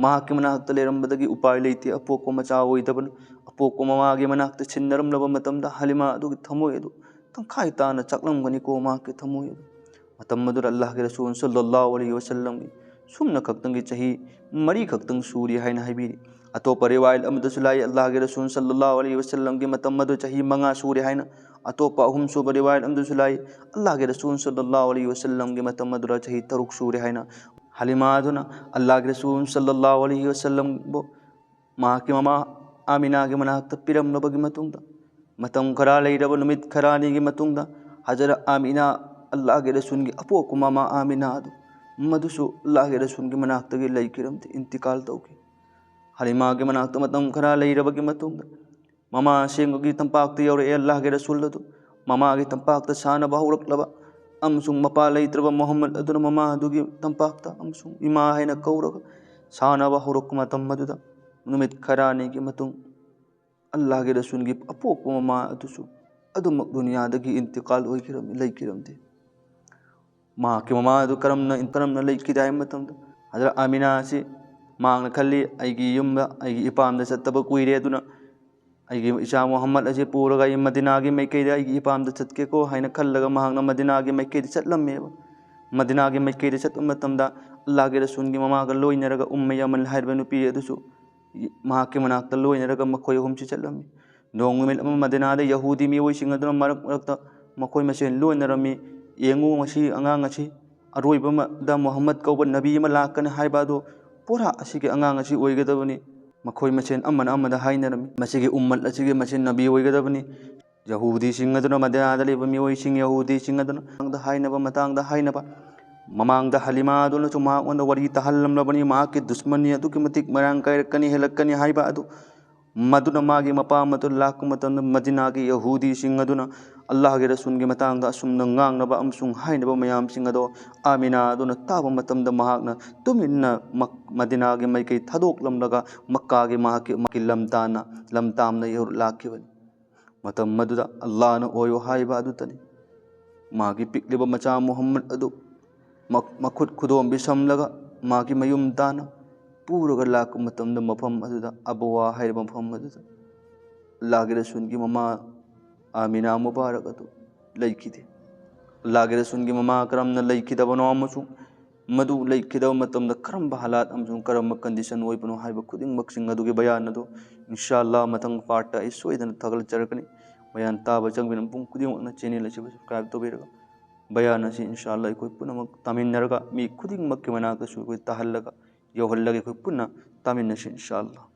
ꯃꯍꯥꯛꯀꯤ ꯃꯅꯥꯛꯇ ꯂꯩꯔꯝꯕꯗꯒꯤ ꯎꯄꯥꯏ ꯂꯩꯇꯦ꯫ ꯑꯄꯣꯛꯄ ꯃꯆꯥ ꯑꯣꯏꯗꯕꯅ ꯑꯄꯣꯛꯄ ꯃꯃꯥꯒꯤ ꯃꯅꯥꯛꯇ ꯁꯤꯟꯅꯔꯝꯂꯕ ꯃꯇꯝꯗ ꯍꯂꯤꯃꯥ ꯑꯗꯨꯒꯤ ꯊꯃꯣꯏ ꯑꯗꯨ ꯇꯪꯈꯥꯏ ꯇꯥꯅ ꯆꯥꯛꯂꯝꯒꯅꯤꯀꯣ ꯃꯍꯥꯛꯀꯤ ꯊꯃꯣꯏ ꯑꯗꯨ꯫ ꯃꯇꯝ ꯑꯗꯨꯗ ꯑꯜꯂꯥꯍꯒꯤ ꯔꯁꯨꯜ ꯁꯜꯂꯜꯂꯥꯍꯨ ꯑꯂꯩꯍꯤ ꯋꯁꯜꯂꯝꯒꯤ ꯁꯨꯝꯅ ꯈꯛꯇꯪꯒꯤ ꯆꯍꯤ ꯃꯔꯤ ꯈꯛꯇꯪ ꯁꯨꯔꯤ ꯍꯥꯏꯅ ꯍꯥꯏꯕꯤꯔꯤ꯫ ꯑꯇꯣꯞꯄ ꯔꯤꯋꯥꯌꯠ ꯑꯃꯗꯁꯨ ꯂꯥꯛꯏ, ꯑꯜꯂꯥꯍꯒꯤ ꯔꯁꯨꯜ ꯁꯜꯂꯜꯂꯥꯍꯨ ꯑꯂꯩꯍꯤ ꯋꯁꯜꯂꯝꯒꯤ ꯃꯇꯝ ꯑꯗꯨ ꯆꯍꯤ ꯃꯉꯥ ꯁꯨꯔꯦ ꯍꯥꯏꯅ꯫ ꯑꯇꯣꯞꯄ ꯑꯍꯨꯝꯁꯨꯕ ꯔꯤꯋꯥꯌꯠ ꯑꯃꯗꯁꯨ ꯂꯥꯛꯏ, ꯑꯜꯂꯥꯍꯒꯤ ꯔꯁꯨꯜ ꯁꯜꯂꯜꯂꯥꯍꯨ ꯑꯂꯩꯍꯤ ꯋꯁꯜꯂꯝꯒꯤ ꯃꯇꯝ ꯑꯗꯨꯗ ꯆꯍꯤ ꯇꯔꯨꯛ ꯁꯨꯔꯦ ꯍꯥꯏꯅ꯫ ꯍꯂꯤꯃꯥ ꯑꯗꯨꯅ ꯑꯜꯂꯥꯍꯒꯤ ꯔꯁꯨꯜ ꯁꯜꯂꯜꯂꯥꯍꯨ ꯑꯂꯩꯍꯤ ꯋꯁꯜꯂꯝꯕꯨ ꯃꯍꯥꯛꯀꯤ ꯃꯃꯥ ꯑꯥꯃꯤꯅꯥꯒꯤ ꯃꯅꯥꯛꯇ ꯄꯤꯔꯝꯂꯕꯒꯤ ꯃꯇꯨꯡꯗ, ꯃꯇꯝ ꯈꯔ ꯂꯩꯔꯕ ꯅꯨꯃꯤꯠ ꯈꯔꯅꯤꯒꯤ ꯃꯇꯨꯡꯗ, ꯍꯖꯔꯠ ꯑꯥꯃꯤꯅꯥ, ꯑꯜꯂꯥꯍꯒꯤ ꯔꯁꯨꯜꯒꯤ ꯑꯄꯣꯛꯄ ꯃꯃꯥ ꯑꯥꯃꯤꯅꯥ ꯑꯗꯨ, ꯃꯗꯨꯁꯨ ꯑꯜꯂꯥꯍꯒꯤ ꯔꯁꯨꯜꯒꯤ ꯃꯅꯥꯛꯇꯒꯤ ꯂꯩꯈꯤꯔꯝꯗꯦ, ꯏꯟꯇꯤꯀꯥꯜ ꯇꯧꯈꯤ꯫ ꯍꯂꯤꯃꯥꯒꯤ ꯃꯅꯥꯛꯇ ꯃꯇꯝ ꯈꯔ ꯂꯩꯔꯕꯒꯤ ꯃꯇꯨꯡꯗ, ꯃꯃꯥ ꯑꯁꯦꯡꯕꯒꯤ ꯇꯝꯄꯥꯛꯇ ꯌꯧꯔꯛꯑꯦ꯫ ꯑꯜꯂꯥꯍꯒꯤ ꯔꯁꯨꯜ ꯑꯗꯨ ꯃꯃꯥꯒꯤ ꯇꯝꯄꯥꯛꯇ ꯁꯥꯟꯅꯕ ꯍꯧꯔꯛꯂꯕ ꯑꯃꯁꯨꯡ ꯃꯄꯥ ꯂꯩꯇ꯭ꯔꯕ ꯃꯨꯍꯝꯃꯗ ꯑꯗꯨꯅ ꯃꯃꯥ ꯑꯗꯨꯒꯤ ꯇꯝꯄꯥꯛꯇ ꯑꯃꯁꯨꯡ ꯏꯃꯥ ꯍꯥꯏꯅ ꯀꯧꯔꯒ ꯁꯥꯟꯅꯕ ꯍꯧꯔꯛꯄ ꯃꯇꯝ ꯑꯗꯨꯗ, ꯅꯨꯃꯤꯠ ꯈꯔꯅꯤꯒꯤ ꯃꯇꯨꯡ, ꯑꯜꯂꯥꯍꯒꯤ ꯔꯁꯨꯜꯒꯤ ꯑꯄꯣꯛꯄ ꯃꯃꯥ ꯑꯗꯨꯁꯨ ꯑꯗꯨꯃꯛ ꯗꯨꯅꯤꯌꯥꯗꯒꯤ ꯏꯟꯇꯤꯀꯥꯜ ꯑꯣꯏꯈꯤꯔꯝꯃꯤ, ꯂꯩꯈꯤꯔꯝꯗꯦ꯫ ꯃꯍꯥꯛꯀꯤ ꯃꯃꯥ ꯑꯗꯨ ꯀꯔꯝꯅ, ꯀꯔꯝꯅ ꯂꯩꯈꯤꯗꯦ ꯍꯥꯏꯕ ꯃꯇꯝꯗ, ꯍꯖꯔꯠ ꯑꯥꯃꯤꯅꯥ ꯑꯁꯤ ꯃꯍꯥꯛꯅ ꯈꯜꯂꯤ, "ꯑꯩꯒꯤ ꯌꯨꯝꯗ, ꯑꯩꯒꯤ ꯏꯄꯥꯝꯗ ꯆꯠꯇꯕ ꯀꯨꯏꯔꯦ, ꯑꯗꯨꯅ ꯑꯩꯒꯤ ꯏꯆꯥ ꯃꯨꯍꯝꯃꯗ ꯑꯁꯤ ꯄꯨꯔꯒ ꯑꯩ ꯃꯗꯤꯅꯥꯒꯤ ꯃꯥꯏꯀꯩꯗ ꯑꯩꯒꯤ ꯏꯄꯥꯝꯗ ꯆꯠꯀꯦꯀꯣ" ꯍꯥꯏꯅ ꯈꯜꯂꯒ ꯃꯍꯥꯛꯅ ꯃꯗꯤꯅꯥꯒꯤ ꯃꯥꯏꯀꯩꯗ ꯆꯠꯂꯝꯃꯦꯕ꯫ ꯃꯗꯤꯅꯥꯒꯤ ꯃꯥꯏꯀꯩꯗ ꯆꯠꯄ ꯃꯇꯝꯗ ꯑꯜꯂꯥꯍꯒꯤ ꯔꯁꯨꯜꯒꯤ ꯃꯃꯥꯒ ꯂꯣꯏꯅꯔꯒ ꯎꯝꯃ ꯌꯥꯃꯟ ꯍꯥꯏꯔꯤꯕ ꯅꯨꯄꯤ ꯑꯗꯨꯁꯨ ꯃꯍꯥꯛꯀꯤ ꯃꯅꯥꯛꯇ ꯂꯣꯏꯅꯔꯒ ꯃꯈꯣꯏ ꯑꯍꯨꯝꯁꯤ ꯆꯠꯂꯝꯃꯤ꯫ ꯅꯣꯡ ꯅꯨꯃꯤꯠ ꯑꯃ ꯃꯗꯤꯅꯥꯗ ꯌꯍꯨꯗꯤ ꯃꯤꯑꯣꯏꯁꯤꯡ ꯑꯗꯨꯅ ꯃꯔꯛ ꯃꯔꯛꯇ ꯃꯈꯣꯏ ꯃꯁꯦꯟ ꯂꯣꯏꯅꯔꯝꯃꯤ꯫ "ꯌꯦꯡꯉꯨ, ꯃꯁꯤ ꯑꯉꯥꯡ ꯑꯁꯤ ꯑꯔꯣꯏꯕꯗ ꯃꯨꯍꯝꯃꯗ ꯀꯧꯕ ꯅꯕꯤ ꯑꯃ ꯂꯥꯛꯀꯅꯤ ꯍꯥꯏꯕ ꯑꯗꯨ ꯄꯨꯔꯥ ꯑꯁꯤꯒꯤ ꯑꯉꯥꯡ ꯑꯁꯤ ꯑꯣꯏꯒꯗꯕꯅꯤ꯫ ꯃꯈꯣꯏ ꯃꯁꯦꯟ ꯑꯃꯅ ꯑꯃꯗ ꯍꯥꯏꯅꯔꯝꯃꯤ, "ꯃꯁꯤꯒꯤ ꯎꯝꯃꯠ ꯑꯁꯤꯒꯤ ꯃꯁꯤ ꯅꯕꯤ ꯑꯣꯏꯒꯗꯕꯅꯤ꯫ ꯌꯍꯨꯗꯤꯁꯤꯡ ꯑꯗꯨꯅ, ꯃꯗꯤꯅꯥꯗ ꯂꯩꯕ ꯃꯤꯑꯣꯏꯁꯤꯡ, ꯌꯍꯨꯗꯤꯁꯤꯡ ꯑꯗꯨꯅ ꯃꯇꯥꯡꯗ ꯍꯥꯏꯅꯕ, ꯃꯇꯥꯡꯗ ꯍꯥꯏꯅꯕ꯫ ꯃꯃꯥꯡꯗ ꯍꯂꯤꯃꯥ ꯑꯗꯨꯅꯁꯨ ꯃꯍꯥꯛꯉꯣꯟꯗ ꯋꯥꯔꯤ ꯇꯥꯍꯜꯂꯝꯂꯕꯅꯤ, ꯃꯍꯥꯛꯀꯤ ꯗꯨꯁꯃꯟꯅꯤ ꯑꯗꯨꯛꯀꯤ ꯃꯇꯤꯛ ꯃꯔꯥꯡ ꯀꯥꯏꯔꯛꯀꯅꯤ, ꯍꯦꯜꯂꯛꯀꯅꯤ ꯍꯥꯏꯕ ꯑꯗꯨ꯫ ꯃꯗꯨꯅ ꯃꯥꯒꯤ ꯃꯄꯥꯝ ꯑꯗꯨ ꯂꯥꯛꯄ ꯃꯇꯝꯗ ꯃꯗꯤꯅꯥꯒꯤ ꯌꯍꯨꯗꯤꯁꯤꯡ ꯑꯗꯨꯅ ꯑꯜꯂꯥꯍꯒꯤ ꯔꯁꯨꯜꯒꯤ ꯃꯇꯥꯡꯗ ꯑꯁꯨꯝꯅ ꯉꯥꯡꯅꯕ ꯑꯃꯁꯨꯡ ꯍꯥꯏꯅꯕ ꯃꯌꯥꯝꯁꯤꯡ ꯑꯗꯣ ꯑꯥꯃꯤꯅꯥ ꯑꯗꯨꯅ ꯇꯥꯕ ꯃꯇꯝꯗ ꯃꯍꯥꯛꯅ ꯇꯨꯃꯤꯟꯅ ꯃꯛ-, ꯃꯗꯤꯅꯥꯒꯤ ꯃꯥꯏꯀꯩ ꯊꯥꯗꯣꯛꯂꯝꯂꯒ ꯃꯛꯀꯥꯒꯤ ꯃꯍꯥꯛꯀꯤ, ꯃꯍꯥꯛꯀꯤ ꯂꯝꯇꯥꯅ, ꯂꯝꯇꯥꯝꯅ ꯌꯧꯔꯛ-, ꯂꯥꯛꯈꯤꯕꯅꯤ꯫ ꯃꯇꯝ ꯑꯗꯨꯗ ꯑꯜꯂꯥꯍꯅ ꯑꯣꯏꯌꯨ ꯍꯥꯏꯕ ꯑꯗꯨꯇꯅꯤ꯫ ꯃꯥꯒꯤ ꯄꯤꯛꯂꯤꯕ ꯃꯆꯥ ꯃꯨꯍꯝꯃꯗ ꯑꯗꯨ ꯃ-, ꯃꯈꯨꯠ ꯈꯨꯗꯣꯝꯕꯤ ꯁꯝꯂꯒ ꯃꯥꯒꯤ ꯃꯌꯨꯝ ꯇꯥꯅ ꯄꯨꯔꯒ ꯂꯥꯛꯄ ꯃꯇꯝꯗ ꯃꯐꯝ ꯑꯗꯨꯗ, ꯑꯕꯋꯥ ꯍꯥꯏꯔꯤꯕ ꯃꯐꯝ ꯑꯗꯨꯗ ꯑꯜꯂꯥꯍꯒꯤ ꯔꯁꯨꯜꯒꯤ ꯃꯃꯥ ꯑꯥꯃꯤꯅꯥ ꯃꯨꯕꯥꯔꯛ ꯑꯗꯨ ꯂꯩꯈꯤꯗꯦ꯫ ꯑꯜꯂꯥꯍꯒꯤ ꯔꯁꯨꯜꯒꯤ ꯃꯃꯥ ꯀꯔꯝꯅ ꯂꯩꯈꯤꯗꯕꯅꯣ ꯑꯃꯁꯨꯡ ꯃꯗꯨ ꯂꯩꯈꯤꯗꯕ ꯃꯇꯝꯗ ꯀꯔꯝꯕ ꯍꯥꯂꯥꯠ ꯑꯃꯁꯨꯡ ꯀꯔꯝꯕ condition ꯑꯣꯏꯕꯅꯣ ꯍꯥꯏꯕ ꯈꯨꯗꯤꯡꯃꯛꯁꯤꯡ ꯑꯗꯨꯒꯤ ꯕꯌꯥꯟ ꯑꯗꯨ ꯏꯟꯁꯥ ꯑꯜꯂꯥꯍ ꯃꯊꯪ part ꯇ ꯑꯩ ꯁꯣꯏꯗꯅ ꯊꯥꯒꯠꯆꯔꯛꯀꯅꯤ꯫ ꯕꯌꯥꯟ ꯇꯥꯕ ꯆꯪꯕꯤꯔꯝꯕ ꯃꯤꯄꯨꯝ ꯈꯨꯗꯤꯡꯃꯛꯅ channel ꯑꯁꯤꯕꯨ subscribe ꯇꯧꯕꯤꯔꯒ ꯕꯌꯥꯟ ꯑꯁꯤ ꯏꯟꯁꯥ ꯑꯜꯂꯥꯍ ꯑꯩꯈꯣꯏ ꯄꯨꯝꯅꯃꯛ ꯇꯥꯃꯤꯟꯅꯔꯒ ꯃꯤ ꯈꯨꯗꯤꯡꯃꯛꯀꯤ ꯃꯅꯥꯛꯇꯁꯨ ꯑꯩꯈꯣꯏ ꯇꯥꯍꯜꯂꯒ ꯌꯧꯍꯜꯂꯒ ꯑꯩꯈꯣꯏ ꯄꯨꯟꯅ ꯇꯥꯃꯤꯟꯅꯁꯤ ꯏꯟꯁꯥ ꯑꯜꯂꯥꯍ꯫